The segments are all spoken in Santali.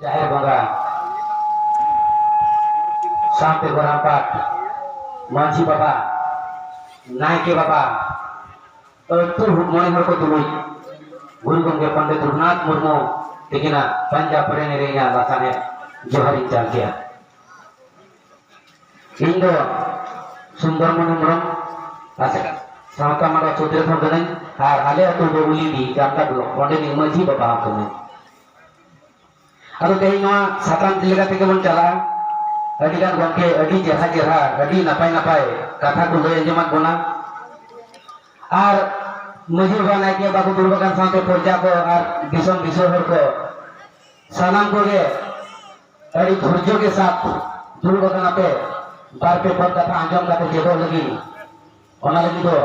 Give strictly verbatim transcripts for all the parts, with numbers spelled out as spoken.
ᱡᱟᱦᱮᱨ ᱵᱚᱸᱜᱟ, ᱥᱟᱶᱛᱮ ᱜᱚᱨᱟᱢ ᱯᱟᱴ, ᱢᱟᱹᱡᱷᱤ ᱵᱟᱵᱟ, ᱱᱟᱭᱠᱮ ᱵᱟᱵᱟ, ᱟᱹᱛᱩ ᱢᱚᱬᱮ ᱦᱚᱲ ᱠᱚ ᱛᱩᱞᱩᱡ ᱜᱩᱨᱩ ᱜᱚᱢᱠᱮ ᱯᱚᱱᱰᱤᱛ ᱨᱚᱜᱷᱩᱱᱟᱛᱷ ᱢᱩᱨᱢᱩ ᱛᱤᱠᱤᱱᱟᱜ ᱯᱟᱧᱡᱟᱵᱽ ᱨᱮ ᱱᱮᱨᱮᱧᱟ ᱞᱟᱥᱟᱱᱦᱮᱫ ᱡᱚᱦᱟᱨᱤᱧ ᱪᱟᱞ ᱠᱮᱭᱟ᱾ ᱤᱧ ᱫᱚ ᱥᱩᱱᱫᱚᱨ ᱢᱳᱦᱚᱱ ᱦᱮᱢᱵᱨᱚᱢ, ᱟᱥᱮᱠᱟ ᱥᱟᱶᱛᱟ ᱢᱟᱰᱣᱟ ᱪᱳᱫᱽᱫᱚ ᱠᱷᱚᱱ ᱠᱟᱹᱱᱟᱹᱧ ᱟᱨ ᱟᱞᱮ ᱟᱹᱛᱩ ᱫᱚ ᱩᱞᱤᱰᱤ, ᱡᱟᱢᱛᱟ ᱵᱞᱚᱠ, ᱚᱸᱰᱮᱱᱤᱡ ᱢᱟᱹᱡᱷᱤ ᱵᱟᱵᱟ ᱦᱚᱸ ᱠᱟᱹᱱᱟᱹᱧ᱾ ᱟᱫᱚ ᱛᱮᱦᱮᱧ ᱱᱚᱣᱟ ᱥᱟᱛᱟᱢ ᱤᱫᱤ ᱞᱮᱠᱟ ᱛᱮᱜᱮ ᱵᱚᱱ ᱪᱟᱞᱟᱜᱼᱟ᱾ ᱟᱹᱰᱤ ᱜᱟᱱ ᱜᱚᱢᱠᱮ ᱟᱹᱰᱤ ᱪᱮᱦᱨᱟ ᱪᱮᱦᱨᱟ, ᱟᱹᱰᱤ ᱱᱟᱯᱟᱭ ᱱᱟᱯᱟᱭ ᱠᱟᱛᱷᱟ ᱠᱚ ᱞᱟᱹᱭ ᱟᱸᱡᱚᱢᱟᱫ ᱵᱚᱱᱟ᱾ ᱟᱨ ᱢᱟᱹᱡᱷᱤ ᱵᱟᱵᱟ, ᱱᱟᱭᱠᱮ ᱵᱟᱵᱟ ᱠᱚ ᱫᱩᱲᱩᱵ ᱟᱠᱟᱱ ᱥᱟᱶᱛᱮ ᱯᱚᱨᱡᱟ ᱠᱚ ᱟᱨ ᱫᱤᱥᱚᱢ ᱫᱤᱥᱚᱢ ᱦᱚᱲ ᱠᱚ, ᱥᱟᱱᱟᱢ ᱠᱚᱜᱮ ᱟᱹᱰᱤ ᱫᱷᱳᱨᱡᱚ ᱠᱮ ᱥᱟᱛᱷ ᱫᱩᱲᱩᱵ ᱟᱠᱟᱱᱟ ᱯᱮ᱾ ᱵᱟᱨ ᱯᱮ ᱯᱚᱫ ᱠᱟᱛᱷᱟ ᱟᱸᱡᱚᱢ ᱠᱟᱛᱮ ᱪᱮᱫᱚᱜ ᱞᱟᱹᱜᱤᱫ, ᱚᱱᱟ ᱞᱟᱹᱜᱤᱫ ᱫᱚ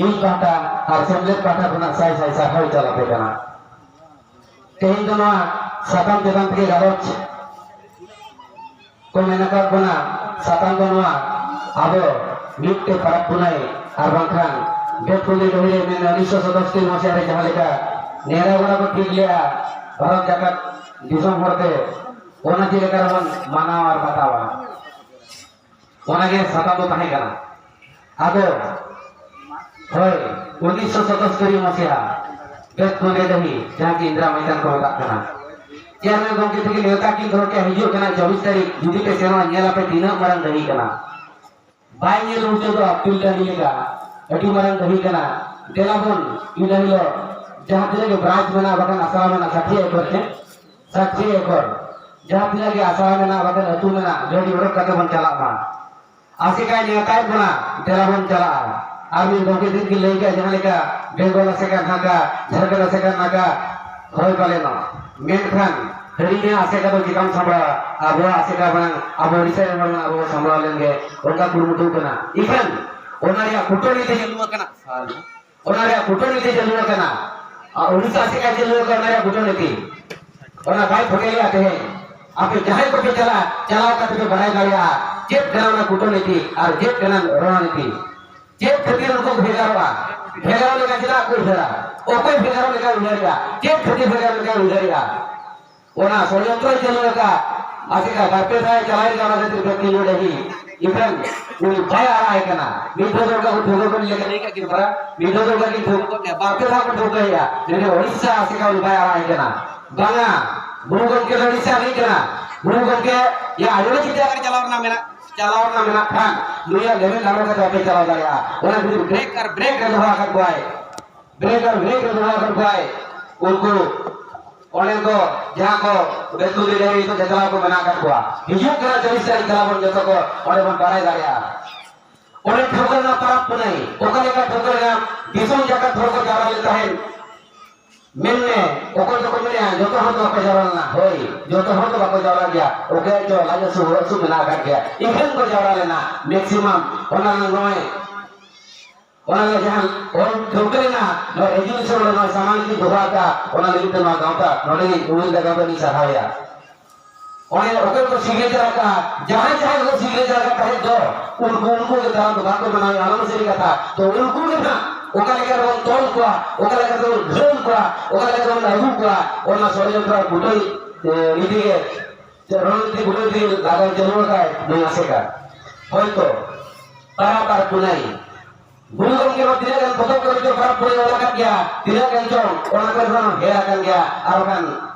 ᱤᱧ ᱯᱟᱦᱴᱟ ᱟᱨ ᱥᱮᱢᱞᱮᱫ ᱯᱟᱦᱴᱟ ᱠᱷᱚᱱᱟᱜ ᱥᱟᱭ ᱥᱟᱭ ᱥᱟᱨᱦᱟᱣ ᱪᱟᱞ ᱟᱯᱮ ᱠᱟᱱᱟ᱾ ᱛᱮᱦᱮᱧ ᱫᱚ ᱱᱚᱣᱟ ᱥᱟᱛᱟᱢ ᱪᱮᱛᱟᱱ ᱛᱮᱜᱮ ᱜᱟᱞᱚᱪ ᱠᱚ ᱢᱮᱱ ᱟᱠᱟᱫ ᱵᱚᱱᱟ᱾ ᱥᱟᱛᱟᱢ ᱫᱚ ᱱᱚᱣᱟ, ᱟᱵᱚ ᱢᱤᱫᱴᱮᱡ ᱯᱟᱨᱟᱵᱽ ᱯᱩᱱᱟᱹᱭ ᱟᱨ ᱵᱟᱝᱠᱷᱟᱱ ᱵᱮᱛᱠᱩᱸᱫᱽᱨᱤ ᱰᱟᱹᱦᱤ ᱨᱮ ᱢᱮᱱ ᱩᱱᱤᱥᱥᱚ ᱥᱚᱛᱚᱥᱴᱤ ᱢᱟᱥᱤᱦᱟ ᱨᱮ ᱡᱟᱦᱟᱸ ᱞᱮᱠᱟ ᱱᱮᱰᱟ ᱜᱚᱰᱟ ᱠᱚ ᱴᱷᱤᱠ ᱞᱮᱜᱼᱟ ᱵᱷᱟᱨᱚᱛ ᱡᱟᱠᱟᱛ ᱫᱤᱥᱚᱢ ᱦᱚᱲ ᱛᱮ, ᱚᱱᱟ ᱪᱮᱫ ᱞᱮᱠᱟ ᱨᱮᱵᱚᱱ ᱢᱟᱱᱟᱣ ᱟᱨ ᱵᱟᱛᱟᱣᱟ, ᱚᱱᱟᱜᱮ ᱥᱟᱛᱟᱢ ᱫᱚ ᱛᱟᱦᱮᱸ ᱠᱟᱱᱟ᱾ ᱟᱫᱚ, ᱦᱳᱭ, ᱩᱱᱤᱥᱥᱚ ᱥᱚᱛᱚᱥᱛᱚᱨᱤ ᱢᱟᱥᱤᱦᱟ, ᱵᱮᱛᱠᱩᱸᱫᱽᱨᱤ ᱰᱟᱹᱦᱤ, ᱡᱟᱦᱟᱸ ᱠᱤ ᱤᱱᱫᱤᱨᱟ ᱢᱚᱭᱫᱟᱱ ᱠᱚ ᱢᱮᱛᱟᱜ ᱠᱟᱱᱟ᱾ ᱪᱮᱭᱟᱨᱢᱮᱱ ᱜᱚᱢᱠᱮ ᱛᱟᱹᱠᱤᱱ ᱱᱮᱣᱛᱟ ᱠᱤᱱ ᱫᱚᱦᱚ ᱠᱮᱫᱼᱟ, ᱦᱤᱡᱩᱜ ᱠᱟᱱᱟ ᱪᱚᱵᱵᱤᱥ ᱛᱟᱹᱨᱤᱠᱷ, ᱡᱩᱫᱤ ᱯᱮ ᱥᱮᱱᱚᱜᱼᱟ, ᱧᱮᱞ ᱟᱯᱮ ᱛᱤᱱᱟᱹᱜ ᱢᱟᱨᱟᱝ ᱰᱟᱹᱦᱤ ᱠᱟᱱᱟ᱾ ᱵᱟᱭ ᱧᱮᱞ ᱢᱩᱪᱟᱹᱫᱚᱜᱼᱟ, ᱯᱤᱞ ᱴᱟᱺᱰᱤ ᱞᱮᱠᱟ ᱟᱹᱰᱤ ᱢᱟᱨᱟᱝ ᱰᱟᱹᱦᱤ ᱠᱟᱱᱟ᱾ ᱫᱮᱞᱟ ᱵᱚᱱ, ᱤᱱᱟᱹ ᱦᱤᱞᱳᱜ ᱡᱟᱦᱟᱸ ᱛᱤᱱᱟᱹᱜ ᱜᱮ ᱵᱨᱟᱧᱪ ᱢᱮᱱᱟᱜᱼᱟ, ᱵᱟᱠᱷᱟᱱ ᱟᱥᱲᱟ ᱢᱮᱱᱟᱜᱼᱟ, ᱥᱟᱴᱷᱤ ᱮᱠᱚᱨ ᱪᱮ, ᱥᱟᱴᱷᱤ ᱮᱠᱚᱨ, ᱡᱟᱦᱟᱸ ᱛᱤᱱᱟᱹᱜ ᱜᱮ ᱟᱥᱲᱟ ᱢᱮᱱᱟᱜᱼᱟ, ᱵᱟᱠᱷᱟᱱ ᱟᱹᱛᱩ ᱢᱮᱱᱟᱜᱼᱟ, ᱜᱟᱹᱰᱤ ᱚᱰᱚᱠ ᱠᱟᱛᱮ ᱵᱚᱱ ᱪᱟᱞᱟᱜ ᱢᱟ᱾ ᱟᱥᱮᱠᱟᱭ ᱱᱮᱣᱛᱟᱭᱮᱫ ᱵᱚᱱᱟ, ᱫᱮᱞᱟ ᱵᱚᱱ ᱪᱟᱞᱟᱜᱼᱟ᱾ ᱟᱨ ᱢᱤᱫ ᱜᱚᱢᱠᱮ ᱫᱤᱱ ᱠᱤᱱ ᱞᱟᱹᱭ ᱠᱮᱫᱼᱟ, ᱡᱟᱦᱟᱸ ᱞᱮᱠᱟ ᱵᱮᱝᱜᱚᱞ ᱟᱥᱮᱠᱟ ᱱᱟᱠᱟ, ᱡᱷᱟᱲᱠᱷᱚᱸᱰ ᱟᱥᱮᱠᱟ ᱱᱟᱠᱟ, ᱦᱳᱭ ᱯᱟᱞᱮᱱᱚᱜ᱾ ᱢᱮᱱᱠᱷᱟᱱ ᱦᱟᱹᱲᱤᱧᱟ ᱟᱥᱮᱠᱟ ᱫᱚ ᱪᱤᱠᱟᱢ ᱥᱟᱢᱵᱲᱟᱣᱟ? ᱟᱵᱚᱣᱟᱜ ᱟᱥᱮᱠᱟ ᱢᱟᱲᱟᱝ ᱟᱵᱚ ᱩᱲᱤᱥᱥᱟ ᱨᱮᱱ ᱦᱚᱲ ᱢᱟ ᱟᱵᱚ ᱵᱚ ᱥᱟᱢᱵᱲᱟᱣ ᱞᱮᱱ ᱜᱮ, ᱚᱱᱠᱟ ᱠᱩᱨᱩᱢᱩᱴᱩ ᱠᱟᱱᱟ᱾ ᱤᱠᱷᱟᱹᱱ ᱚᱱᱟ ᱨᱮᱭᱟᱜ ᱠᱩᱴᱟᱹᱱᱤ ᱛᱮ ᱪᱟᱹᱞᱩ ᱟᱠᱟᱱᱟ᱾ ᱚᱱᱟ ᱨᱮᱭᱟᱜ ᱠᱩᱴᱟᱹᱱᱤ ᱛᱮ ᱪᱟᱹᱞᱩ ᱟᱠᱟᱱᱟ᱾ ᱟᱨ ᱩᱲᱤᱥᱥᱟ ᱟᱥᱮᱠᱟ ᱪᱟᱹᱞᱩ ᱟᱠᱟᱱᱟ, ᱚᱱᱟ ᱨᱮᱭᱟᱜ ᱠᱩᱴᱟᱹᱱᱤ ᱛᱮ᱾ ᱚᱱᱟ ᱵᱟᱭ ᱯᱷᱚᱴᱮᱞᱮᱜᱼᱟ ᱛᱮᱦᱮᱧ᱾ ᱟᱯᱮ ᱡᱟᱦᱟᱸᱭ ᱠᱚᱯᱮ ᱪᱟᱞᱟᱜᱼᱟ, ᱪᱟᱞᱟᱣ ᱠᱟᱛᱮ ᱯᱮ ᱵᱟᱲᱟᱭ ᱫᱟᱲᱮᱭᱟᱜᱼᱟ ᱪᱮᱫ ᱠᱟᱱᱟ ᱚᱱᱟ ᱠᱩᱴᱟᱹᱱᱤᱛᱤ ᱟᱨ ᱪᱮᱫ ᱠᱟᱱᱟ ᱨᱚᱬᱱᱤᱛᱤ᱾ ᱪᱮᱫ ᱠᱷᱟᱹᱛᱤᱨ ᱩᱱᱠᱩ ᱠᱚ ᱵᱷᱮᱜᱟᱨᱚᱜᱼᱟ? ᱵᱷᱮᱜᱟᱨᱚᱜ ᱞᱮᱠᱟ ᱪᱮᱫᱟᱜ ᱠᱚ ᱩᱭᱦᱟᱹᱨᱟ? ᱚᱠᱚᱭ ᱵᱷᱮᱜᱟᱨᱚᱜ ᱞᱮᱠᱟᱭ ᱩᱭᱦᱟᱹᱨᱮᱜᱼᱟ? ᱪᱮᱫ ᱠᱷᱟᱹᱛᱤᱨ ᱵᱷᱮᱜᱟᱨ ᱞᱮᱠᱟᱭ ᱩᱭᱦᱟᱹᱨᱮᱜᱼᱟ? ᱚᱱᱟ ᱥᱚᱲᱭᱚᱱᱛᱨᱚᱭ ᱪᱟᱹᱞᱩ ᱟᱠᱟᱫ᱾ ᱟᱥᱮᱠᱟ ᱵᱟᱨ ᱯᱮ ᱫᱷᱟᱣ ᱪᱟᱞᱟᱣ ᱮᱱᱟ, ᱚᱱᱟ ᱠᱷᱟᱹᱛᱤᱨ ᱵᱮᱠᱛᱤ ᱱᱚᱰᱮ ᱜᱮ ᱤᱠᱷᱟᱹᱱ ᱩᱱᱤ ᱵᱟᱭ ᱟᱲᱟᱜ ᱟᱭ ᱠᱟᱱᱟ᱾ ᱢᱤᱫ ᱫᱷᱟᱣ ᱫᱚ ᱚᱱᱠᱟ ᱠᱚ ᱴᱷᱟᱹᱣᱠᱟᱹ ᱠᱚ ᱞᱟᱹᱭ ᱠᱟᱜ ᱠᱤᱱ ᱯᱟᱨᱟ, ᱢᱤᱫ ᱫᱷᱟᱣ ᱫᱚ ᱚᱱᱠᱟ ᱠᱤᱱ ᱴᱷᱟᱹᱣᱠᱟᱹ ᱠᱚ ᱛᱮ ᱵᱟᱨ ᱯᱮ ᱫᱷᱟᱣ ᱠᱚ ᱴᱷᱟᱹᱣᱠᱟᱹᱭᱮᱫᱼᱟ᱾ ᱱᱚᱰᱮ ᱳᱰᱤᱥᱟ ᱟᱥᱮᱠᱟ ᱩᱱᱤ ᱵᱟᱭ ᱟᱲᱟᱜ ᱟᱭ ᱠᱟᱱᱟ᱾ ᱵᱟᱝᱟ, ᱜᱩᱨᱩ ᱜᱚᱢᱠᱮ ᱫᱚ ᱳᱰᱤᱥᱟ ᱨᱤᱱᱤᱡ ᱠᱟᱱᱟ᱾ ᱜᱩᱨᱩ ᱜᱚᱢᱠᱮ ᱭᱟ ᱟᱹᱰᱤ ᱪᱤᱱᱛᱟᱹ ᱨᱮ ᱪᱟᱞᱟᱣ ᱨᱮᱱᱟᱜ ᱢᱮᱱᱟᱜ, ᱪᱟᱞᱟᱣ ᱨᱮᱱᱟᱜ ᱢᱮᱱᱟᱜ ᱠᱷᱟᱱ ᱱᱩᱭᱟᱜ ᱞᱮᱵᱮᱞ ᱰᱟᱣᱩᱱ ᱠᱟᱛᱮ ᱵᱟᱯᱮ ᱪᱟᱞᱟᱣ ᱫᱟᱲᱮᱭᱟᱜᱼᱟ᱾ ᱚᱱᱟ ᱠᱷᱟᱹᱛᱤᱨ ᱵᱨᱮᱠ ᱟᱨ ᱵᱨᱮᱠ ᱨᱮ ᱫᱚᱦᱚ ᱟᱠᱟᱫ ᱠᱚᱣᱟᱭ᱾ ᱵᱨᱮᱠ ᱟᱨ ᱵᱨᱮᱠ ᱨᱮ ᱫᱚᱦᱚ ᱟᱠᱟᱫ ᱠᱚᱣᱟᱭ᱾ ᱩᱱᱠᱩ ᱚᱸᱰᱮ ᱠᱚ ᱡᱟᱦᱟᱸ ᱠᱚ ᱵᱮᱛᱩᱞᱤ ᱨᱮ ᱱᱤᱛᱚᱜ ᱡᱟᱛᱨᱟ ᱠᱚ ᱢᱮᱱᱟᱜ ᱟᱠᱟᱫ ᱠᱚᱣᱟ, ᱦᱤᱡᱩᱜ ᱠᱟᱱᱟ ᱪᱚᱵᱵᱤᱥ ᱛᱟᱹᱨᱤᱠᱷ ᱛᱟᱞᱟ ᱵᱚᱱ ᱡᱚᱛᱚ ᱠᱚ ᱚᱸᱰᱮ ᱵᱚᱱ ᱵᱟᱲᱟᱭ ᱫᱟᱲᱮᱭᱟᱜᱼᱟ᱾ ᱚᱸᱰᱮ ᱴᱷᱟᱹᱣᱠᱟᱹ ᱨᱮᱱᱟᱜ ᱯᱟᱨᱟᱵᱽ ᱯᱩᱱᱟᱹᱭ ᱚᱠᱟ ᱞᱮᱠᱟ ᱴᱷᱟᱹᱣᱠᱟᱹ ᱨᱮᱱᱟᱜ ᱫᱤᱥᱚᱢ ᱡᱟᱠᱟᱛ ᱦᱚᱲ ᱠᱚ ᱡᱟᱣᱨᱟ ᱞᱮᱱ ᱛᱟᱦᱮᱸᱫ᱾ ᱢᱮᱱᱢᱮ, ᱚᱠᱚᱭ ᱫᱚᱠᱚ ᱢᱮᱱᱟ ᱡᱚᱛᱚ ᱦᱚᱲ ᱫᱚ ᱵᱟᱠᱚ ᱡᱟᱣᱨᱟ ᱞᱮᱱᱟ᱾ ᱦᱳᱭ, ᱡᱚᱛᱚ ᱦᱚᱲ ᱫᱚ ᱵᱟᱠᱚ ᱡᱟᱣᱨᱟ ᱜᱮᱭᱟ᱾ ᱚᱠᱚᱭ ᱪᱚ ᱞᱟᱡ ᱦᱟᱹᱥᱩ ᱵᱚᱦᱚᱜ ᱦᱟᱹᱥᱩ ᱢᱮᱱᱟᱜ ᱟᱠᱟᱫ ᱜᱮᱭᱟ, ᱤᱠᱷᱟᱹᱱ ᱠᱚ ᱡᱟᱣᱨᱟ ᱞᱮᱱᱟ ᱢᱮᱠᱥᱤᱢᱟᱢ᱾ ᱚᱱᱟ ᱱᱚᱜᱼᱚᱭ ᱚᱱᱟ ᱞᱟᱹᱜᱤᱫ ᱡᱟᱦᱟᱸ ᱚᱞ ᱴᱷᱟᱹᱣᱠᱟᱹ ᱞᱮᱱᱟ, ᱱᱚᱣᱟ ᱨᱮᱡᱩᱞᱮᱥᱚᱱ ᱨᱮ ᱱᱚᱣᱟ ᱥᱟᱢᱟᱝ ᱨᱮ ᱫᱚᱦᱚ ᱟᱠᱟᱫ, ᱚᱱᱟ ᱞᱟᱹᱜᱤᱫ ᱛᱮ ᱱᱚᱣᱟ ᱜᱟᱶᱛᱟ ᱱᱚᱰᱮ ᱜᱮ ᱩᱢᱮᱞ ᱫᱟ ᱜᱟᱶᱛᱟ ᱞᱤᱧ ᱥᱟᱨᱦᱟᱣᱮᱭᱟ᱾ ᱚᱱᱮ ᱚᱠᱚᱭ ᱠᱚ ᱥᱤᱜᱽᱱᱮᱪᱟᱨ ᱟᱠᱟᱫ, ᱡᱟᱦᱟᱸᱭ ᱡᱟᱦᱟᱸᱭ ᱠᱚ ᱥᱤᱜᱽᱱᱮᱪᱟᱨ ᱟᱠᱟᱫ ᱛᱟᱦᱮᱸᱫ ᱫᱚ, ᱩᱱᱠᱩ ᱩᱱᱠᱩ ᱜᱮ ᱫᱟᱨᱟᱢ ᱫᱚ ᱵᱟᱠᱚ ᱢᱟᱱᱟᱣᱮᱫᱼᱟ, ᱚᱱᱟ ᱢᱟ ᱥᱟᱹᱨᱤ ᱠᱟᱛᱷᱟ᱾ ᱛᱚ ᱩᱱᱠᱩ ᱜᱮ ᱱᱟᱦᱟᱜ ᱚᱠᱟ ᱞᱮᱠᱟ ᱨᱮᱵᱚᱱ ᱛᱚᱞ ᱠᱚᱣᱟ, ᱚᱠᱟ ᱞᱮᱠᱟ ᱨᱮᱵᱚᱱ ᱜᱷᱟᱹᱞ ᱠᱚᱣᱟ, ᱚᱠᱟ ᱞᱮᱠᱟ ᱨᱮᱵᱚᱱ ᱟᱹᱜᱩ ᱠᱚᱣᱟ, ᱚᱱᱟ ᱥᱚᱲᱭᱚᱱᱛᱨᱚ ᱜᱩᱴᱟᱹᱭ, ᱮ, ᱤᱫᱤ ᱜᱮ, ᱥᱮ ᱨᱚᱱᱱᱤᱛᱤ ᱜᱩᱴᱟᱹᱭ ᱤᱫᱤ ᱞᱟᱜᱟᱣ ᱪᱟᱹᱞᱩ ᱟᱠᱟᱫ ᱱᱩᱭ ᱟᱥᱮᱠᱟ᱾ ᱦᱚᱭᱛᱚ ᱯᱟᱨᱟᱵᱽ ᱟᱨ ᱯᱩᱱᱟᱹᱭ ᱜᱩᱨᱩ ᱜᱚᱢᱠᱮ ᱦᱚᱸ ᱛᱤᱱᱟᱹᱜ ᱜᱟᱱ ᱯᱚᱛᱚᱵ ᱠᱚᱨᱮ ᱪᱚ ᱯᱟᱨᱟᱵᱽ ᱯᱩᱱᱟᱹᱭ ᱚᱞ ᱟᱠᱟᱫ ᱜᱮᱭᱟ, ᱛᱤᱱᱟᱹᱜ ᱜᱟᱱ ᱪᱚᱝ ᱚᱱᱟ ᱠᱚᱨᱮ ᱠᱷᱚᱱ ᱦᱮᱲ ᱟᱠᱟᱱ ᱜᱮᱭᱟ, ᱟᱨ ᱵᱟᱠᱷᱟᱱ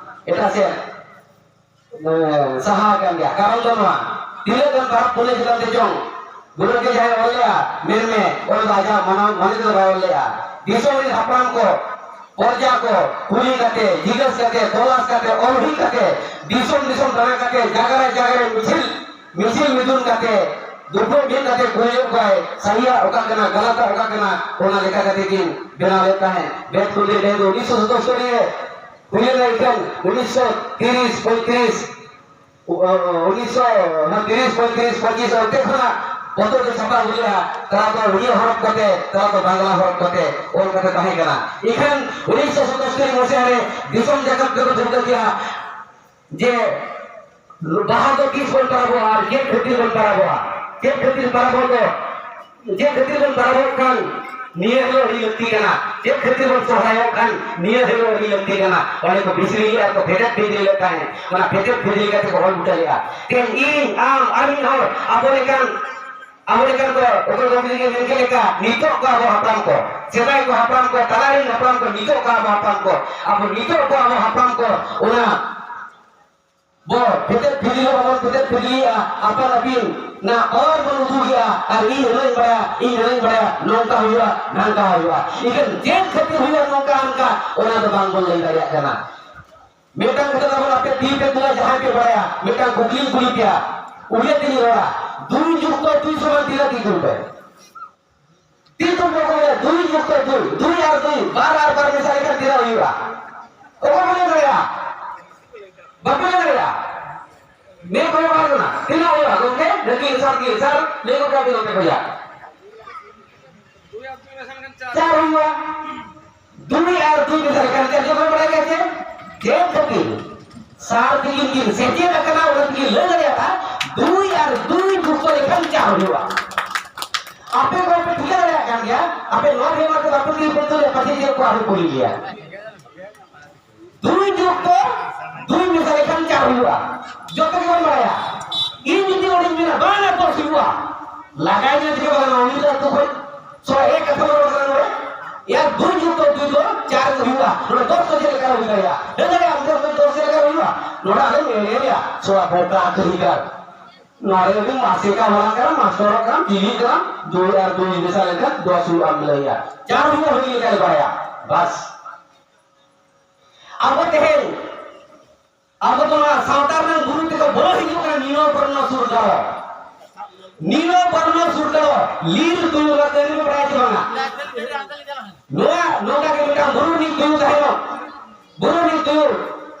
ᱮᱴᱟᱜ ᱥᱮᱫ, ᱮ, ᱥᱟᱦᱟ ᱟᱠᱟᱱ ᱜᱮᱭᱟ᱾ ᱠᱟᱨᱚᱱ ᱫᱚ ᱱᱚᱣᱟ, ᱛᱤᱱᱟᱹᱜ ᱜᱟᱱ ᱯᱟᱨᱟᱵᱽ ᱯᱩᱱᱟᱹᱭ ᱪᱮᱛᱟᱱ ᱛᱮ ᱪᱚᱝ ᱜᱩᱨᱩ ᱜᱚᱢᱠᱮ ᱡᱟᱦᱟᱸᱭ ᱚᱞ ᱞᱮᱜᱼᱟ, ᱢᱮᱱ ᱢᱮ, ᱚᱱᱟ ᱫᱚ ᱟᱡᱟᱜ ᱢᱚᱱᱮ, ᱢᱚᱱᱮ ᱛᱮᱫᱚ ᱵᱟᱭ ᱚᱞ ᱞᱮᱜᱼᱟ᱾ ᱫᱤᱥᱚᱢ ᱨᱮᱱ ᱦᱟᱯᱲᱟᱢ ᱠᱚ, ᱯᱨᱚᱡᱟ ᱠᱚ ᱠᱩᱞᱤ ᱠᱟᱛᱮ, ᱡᱤᱜᱽᱜᱟᱹᱥ ᱠᱟᱛᱮ, ᱛᱚᱞᱟᱥ ᱠᱟᱛᱮ, ᱚᱞ ᱦᱩᱭ ᱠᱟᱛᱮ, ᱫᱤᱥᱚᱢ ᱫᱤᱥᱚᱢ ᱫᱟᱬᱟ ᱠᱟᱛᱮ, ᱡᱟᱭᱜᱟ ᱨᱮ ᱡᱟᱭᱜᱟ ᱨᱮ ᱢᱤᱪᱷᱤᱞ ᱢᱤᱪᱷᱤᱞ ᱢᱤᱫᱩᱱ ᱠᱟᱛᱮ, ᱫᱩᱯᱲᱩᱵ ᱢᱤᱫ ᱠᱟᱛᱮ ᱠᱩᱞᱤᱭᱮᱫ ᱠᱚᱣᱟᱭ, ᱥᱟᱹᱦᱤᱭᱟᱜ ᱚᱠᱟ ᱠᱟᱱᱟ, ᱜᱟᱞᱟᱛᱟᱜ ᱚᱠᱟ ᱠᱟᱱᱟ, ᱚᱱᱟ ᱞᱮᱠᱟ ᱠᱟᱛᱮ ᱠᱤᱱ ᱵᱮᱱᱟᱣ ᱞᱮᱫ ᱛᱟᱦᱮᱸᱫ᱾ ᱵᱮᱫ ᱠᱩᱞᱤ ᱰᱟᱹᱦᱤ ᱫᱚ ᱩᱱᱤᱥᱥᱚ ᱥᱚᱛᱛᱚᱨ ᱨᱮ ᱦᱩᱭ ᱞᱮᱱᱟ, ᱤᱠᱷᱟᱹᱱ ᱩᱱᱤᱥᱥᱚ ᱛᱤᱨᱤᱥ ᱯᱚᱸᱭᱛᱨᱤᱥ, ᱩᱱᱤᱥᱥᱚ ᱛᱤᱨᱤᱥ ᱯᱚᱸᱭᱛᱨᱤᱥ ᱯᱚᱸᱪᱤᱥ ᱚᱱᱛᱮ ᱠᱷᱚᱱᱟᱜ ᱯᱚᱛᱚᱵ ᱫᱚ ᱪᱷᱟᱯᱟ ᱦᱩᱭ ᱞᱮᱱᱟ᱾ ᱛᱟᱨᱟ ᱫᱚ ᱩᱲᱤᱭᱟ ᱦᱚᱨᱚᱯ ᱠᱚᱛᱮ, ᱛᱟᱨᱟ ᱫᱚ ᱵᱟᱝᱞᱟ ᱦᱚᱨᱚᱯ ᱠᱚᱛᱮ ᱚᱞ ᱠᱟᱛᱮ ᱛᱟᱦᱮᱸ ᱠᱟᱱᱟ᱾ ᱤᱠᱷᱟᱹᱱ ᱩᱱᱤᱥᱥᱚ ᱥᱚᱛᱛᱚᱨ ᱢᱚᱥᱤᱦᱟ ᱨᱮ ᱫᱤᱥᱚᱢ ᱡᱟᱠᱟᱛ ᱠᱚ ᱴᱷᱤᱠᱟᱹ ᱠᱮᱜᱼᱟ, ᱡᱮ ᱵᱟᱦᱟ ᱫᱚ ᱛᱤᱥ ᱵᱚᱱ ᱯᱟᱨᱟᱵᱚᱜᱼᱟ ᱟᱨ ᱪᱮᱫ ᱠᱷᱟᱹᱛᱤᱨ ᱵᱚᱱ ᱯᱟᱨᱟᱵᱚᱜᱼᱟ? ᱪᱮᱫ ᱠᱷᱟᱹᱛᱤᱨ ᱯᱟᱨᱟᱵᱚᱜ ᱫᱚ? ᱪᱮᱫ ᱠᱷᱟᱹᱛᱤᱨ ᱵᱚᱱ ᱯᱟᱨᱟᱵᱚᱜ ᱠᱟᱱ? ᱱᱤᱭᱟᱹ ᱦᱤᱞᱳᱜ ᱟᱹᱰᱤ ᱞᱟᱹᱠᱛᱤ ᱠᱟᱱᱟ᱾ ᱪᱮᱫ ᱠᱷᱟᱹᱛᱤᱨ ᱵᱚᱱ ᱥᱚᱦᱨᱟᱭᱚᱜ ᱠᱟᱱ? ᱱᱤᱭᱟᱹ ᱦᱤᱞᱳᱜ ᱟᱹᱰᱤ ᱞᱟᱹᱠᱛᱤ ᱠᱟᱱᱟ᱾ ᱚᱸᱰᱮ ᱠᱚ ᱵᱤᱥᱲᱤ ᱞᱮᱫᱼᱟ, ᱠᱚ ᱯᱷᱮᱴᱮᱫ ᱯᱷᱮᱡᱽᱞᱤ ᱞᱮᱫ ᱛᱟᱦᱮᱸᱫ᱾ ᱚᱱᱟ ᱯᱷᱮᱴᱮᱫ ᱯᱷᱮᱡᱽᱞᱤ ᱠᱟᱛᱮ ᱠᱚ ᱚᱞ ᱵᱩᱴᱟᱹ ᱞᱮᱫᱼᱟ᱾ ᱛᱮᱦᱮᱧ ᱤᱧ, ᱟᱢ ᱟᱨ ᱢᱤᱫ ᱦᱚᱲ, ᱟᱵᱚ ᱞᱮᱠᱟᱱ, ᱟᱵᱚ ᱞᱮᱠᱟᱱ ᱠᱚ, ᱚᱠᱚᱭ ᱜᱚᱢᱠᱮ ᱜᱮ ᱢᱮᱱ ᱠᱮᱫ ᱞᱮᱠᱟ, ᱱᱤᱛᱚᱜ ᱠᱚ ᱟᱵᱚ ᱦᱟᱯᱲᱟᱢ ᱠᱚ, ᱥᱮᱫᱟᱭ ᱠᱚ ᱦᱟᱯᱲᱟᱢ ᱠᱚ, ᱛᱟᱞᱟ ᱨᱮᱱ ᱦᱟᱯᱲᱟᱢ ᱠᱚ, ᱱᱤᱛᱚᱜ ᱠᱚ ᱟᱵᱚ ᱦᱟᱯᱲᱟᱢ ᱠᱚ, ᱟᱵᱚ ᱱᱤᱛᱚᱜ ᱠᱚ ᱟᱵᱚ ᱦᱟᱯᱲᱟᱢ ᱠᱚ, ᱚᱱᱟ ᱵᱚ ᱯᱷᱮᱴᱮᱫ ᱯᱷᱤᱨᱤ ᱦᱚᱸ ᱵᱚᱱ ᱯᱷᱮᱴᱮᱫ ᱯᱷᱤᱨᱤᱭᱮᱜᱼᱟ, ᱟᱯᱟᱱ ᱟᱹᱯᱤᱱ ᱱᱟ ᱯᱟᱣᱟᱨ ᱵᱚᱱ ᱩᱫᱩᱜᱮᱜᱼᱟ, ᱟᱨ ᱤᱧ ᱦᱟᱱᱟᱧ ᱵᱟᱲᱟᱭᱟ, ᱤᱧ ᱦᱟᱱᱟᱧ ᱵᱟᱲᱟᱭᱟ, ᱱᱚᱝᱠᱟ ᱦᱩᱭᱩᱜᱼᱟ, ᱱᱟᱝᱠᱟ ᱦᱩᱭᱩᱜᱼᱟ᱾ ᱤᱠᱷᱟᱹᱱ ᱪᱮᱫ ᱠᱷᱟᱹᱛᱤᱨ ᱦᱩᱭᱩᱜᱼᱟ ᱱᱚᱝᱠᱟ ᱦᱟᱱᱠᱟ, ᱚᱱᱟ ᱫᱚ ᱵᱟᱝ ᱵᱚᱱ ᱞᱟᱹᱭ ᱫᱟᱲᱮᱭᱟᱜ ᱠᱟᱱᱟ᱾ ᱢᱤᱫᱴᱟᱝ ᱠᱟᱛᱷᱟ ᱛᱟᱵᱚᱱ, ᱟᱯᱮ ᱛᱤ ᱯᱮ ᱛᱩᱞᱟ, ᱡᱟᱦᱟᱸᱭ ᱯᱮ ᱵᱟᱲᱟᱭᱟ, ᱢᱤᱫᱴᱟᱝ ᱠᱩᱠᱞᱤᱧ ᱠᱩᱞᱤ ᱯᱮᱭᱟ, ᱩᱭᱦᱟᱹᱨ ᱛᱮᱜᱮ ᱨᱚᱲᱟ, ᱫᱩᱭ ᱡᱩᱠᱛᱚ ᱫᱩᱭ ᱥᱚᱢᱟᱱ ᱛᱤᱱᱟᱹᱜ? ᱛᱤ ᱛᱩᱞ ᱯᱮ᱾ ᱛᱤ ᱛᱩᱞ ᱯᱮ, ᱚᱠᱚᱭ ᱵᱚᱞᱮ ᱫᱩᱭ ᱡᱩᱠᱛᱚ ᱫᱩᱭ, ᱫᱩᱭ ᱟᱨ ᱫᱩᱭ, ᱵᱟᱨ ᱟᱨ ᱵᱟᱨ ᱢᱮᱥᱟ ᱞᱮᱠᱷᱟᱱ ᱛᱤᱱᱟᱹᱜ ᱦᱩᱭᱩᱜᱼᱟ? ᱚᱠᱚᱭ ᱵᱚᱞᱮ ᱫᱟᱲᱮᱭᱟᱜᱼᱟ? ᱵᱟᱯᱮ ᱞᱟᱹᱭ ᱫᱟᱲᱮᱭᱟᱜᱼᱟ? ᱢᱮ ᱠᱚᱭᱚᱜ ᱵᱟᱲᱟ ᱠᱟᱱᱟ᱾ ᱛᱤᱱᱟᱹᱜ ᱦᱩᱭᱩᱜᱼᱟ ᱜᱚᱢᱠᱮ? ᱫᱮᱠᱷᱤ ᱥᱟᱨ ᱠᱤ ᱥᱟᱨ, ᱞᱟᱹᱭ ᱜᱚᱫ ᱠᱟᱜ ᱵᱤᱱ ᱱᱚᱛᱮ ᱠᱷᱚᱱᱟᱜ᱾ ᱪᱟᱨ ᱦᱩᱭᱩᱜᱼᱟ᱾ ᱫᱩᱭ ᱟᱨ ᱫᱩᱭ ᱢᱮᱥᱟ ᱞᱮᱠᱷᱟᱱ ᱪᱮᱫ ᱡᱚᱠᱷᱚᱱ ᱵᱟᱲᱟᱭ ᱜᱮᱭᱟ ᱪᱮ? ᱪᱮᱫ ᱠᱷᱟᱹᱛᱤᱨ? ᱥᱟᱨ ᱛᱮᱠᱤᱱ ᱠᱤᱱ ᱥᱮᱪᱮᱫ ᱟᱠᱟᱱᱟ, ᱚᱱᱟ ᱛᱮᱠᱤᱱ ᱞᱟᱹᱭ ᱫᱟᱲᱮᱭᱟᱜᱼᱟ᱾ ᱫᱩᱭ ᱟᱨ ᱫᱩᱭ ᱡᱩᱠᱛᱚ ᱞᱮᱠᱷᱟᱱ ᱪᱟᱨ ᱦᱩᱭᱩᱜᱼᱟ᱾ ᱟᱯᱮ ᱠᱚ ᱯᱮ ᱴᱷᱤᱠᱟᱹ ᱫᱟᱲᱮᱭᱟᱜ ᱠᱟᱱ ᱜᱮᱭᱟ, ᱟᱯᱮ ᱱᱚᱣᱟ ᱵᱮᱢᱟᱨ ᱛᱮ ᱵᱟᱯᱮ ᱛᱤᱭᱳᱜ ᱯᱮ ᱛᱩᱞᱮ ᱯᱟᱪᱷᱮ ᱪᱮᱫ ᱠᱚ ᱟᱨᱦᱚᱸ ᱠᱩᱞᱤ ᱜᱮᱭᱟ᱾ ᱫᱩᱭ ᱡᱩᱠᱛᱚ ᱫᱩᱭ ᱢᱮᱥᱟ ᱞᱮᱠᱷᱟᱱ ᱪᱟᱨ ᱦᱩᱭᱩᱜᱼᱟ᱾ ᱡᱚᱛᱚ ᱜᱮᱵᱚᱱ ᱵᱟᱲᱟᱭᱟ᱾ ᱤᱧ ᱡᱩᱫᱤ ᱚᱸᱰᱮᱧ ᱢᱮᱱᱟ, "ᱵᱟᱝᱟ, ᱫᱚᱥ ᱦᱩᱭᱩᱜᱼᱟ", ᱞᱟᱜᱟᱭ ᱧᱮᱞ ᱛᱮᱜᱮ ᱵᱟᱝᱟ, ᱩᱱᱤ ᱫᱚ ᱟᱹᱛᱩ ᱠᱷᱚᱱ ᱥᱚ ᱮᱠ ᱠᱟᱛᱷᱟ ᱵᱚᱱ ᱨᱚᱲ ᱠᱟᱱᱟ ᱱᱚᱰᱮ᱾ ᱭᱟ, ᱫᱩᱭ ᱡᱩᱠᱛᱚ ᱫᱩᱭ ᱫᱚ ᱪᱟᱨ ᱜᱮ ᱦᱩᱭᱩᱜᱼᱟ᱾ ᱱᱚᱰᱮ ᱫᱚᱥ ᱫᱚ ᱪᱮᱫ ᱞᱮᱠᱟ ᱦᱩᱭ ᱫᱟᱲᱮᱭᱟᱜᱼᱟ? ᱦᱮᱸ, ᱫᱟᱲᱮᱭᱟᱜᱼᱟ, ᱚᱱᱛᱮ ᱫᱚᱥ ᱪᱮᱫ ᱞᱮᱠᱟ ᱦᱩᱭᱩᱜᱼᱟ? ᱱᱚᱰᱮ ᱟᱞᱮ ᱮᱲᱮᱭᱟ, ᱥᱚᱣᱟ ᱵᱚᱠᱟ ᱠᱟᱹᱦᱤᱠᱟᱨ᱾ ᱱᱚᱰᱮ ᱫᱚ ᱢᱟᱥᱮ ᱠᱟ ᱵᱟᱲᱟ ᱠᱟᱱᱟ, ᱢᱟᱥᱴᱚᱨᱚᱜ ᱠᱟᱱᱟ, ᱪᱤᱞᱤᱜ ᱠᱟᱱᱟ, ᱫᱩᱭ ᱟᱨ ᱫᱩᱭ ᱢᱮᱥᱟ ᱞᱮᱱᱠᱷᱟᱱ ᱫᱚᱥ ᱦᱩᱭᱩᱜᱼᱟ, ᱮᱢ ᱞᱟᱹᱭᱟ᱾ ᱪᱟᱨ ᱦᱩᱭᱩᱜᱼᱟ, ᱦᱩᱭ ᱞᱮᱠᱟ ᱞᱮ ᱵᱟᱲᱟᱭᱟ᱾ ᱵᱟᱥ᱾ ᱟᱵᱚ ᱛᱮᱦᱮᱧ, ᱟᱵᱚ ᱫᱚ ᱱᱚᱣᱟ ᱥᱟᱶᱛᱟ ᱨᱮᱱᱟᱜ ᱜᱩᱨᱩ ᱛᱮᱠᱚ ᱵᱚᱞᱚ ᱦᱤᱡᱩᱜ ᱠᱟᱱᱟ ᱱᱤᱨᱚ ᱵᱚᱨᱱᱚ ᱥᱩᱨ ᱫᱚ᱾ ᱱᱤᱨᱚ ᱵᱚᱨᱱᱚ ᱥᱩᱨ ᱫᱚ ᱞᱤᱞ ᱛᱩᱭᱩ ᱨᱟᱛᱮ ᱨᱮ ᱵᱟᱲᱟᱭ ᱪᱮ ᱵᱟᱝᱟ? ᱱᱚᱣᱟ ᱱᱚᱝᱠᱟ ᱜᱮ ᱢᱤᱫᱴᱟᱝ ᱵᱩᱨᱩ ᱨᱤᱱᱤᱡ ᱛᱩᱭᱩ ᱛᱟᱦᱮᱱᱚᱜ᱾ ᱵᱩᱨᱩ ᱨᱤᱱᱤᱡ ᱛᱩᱭᱩ᱾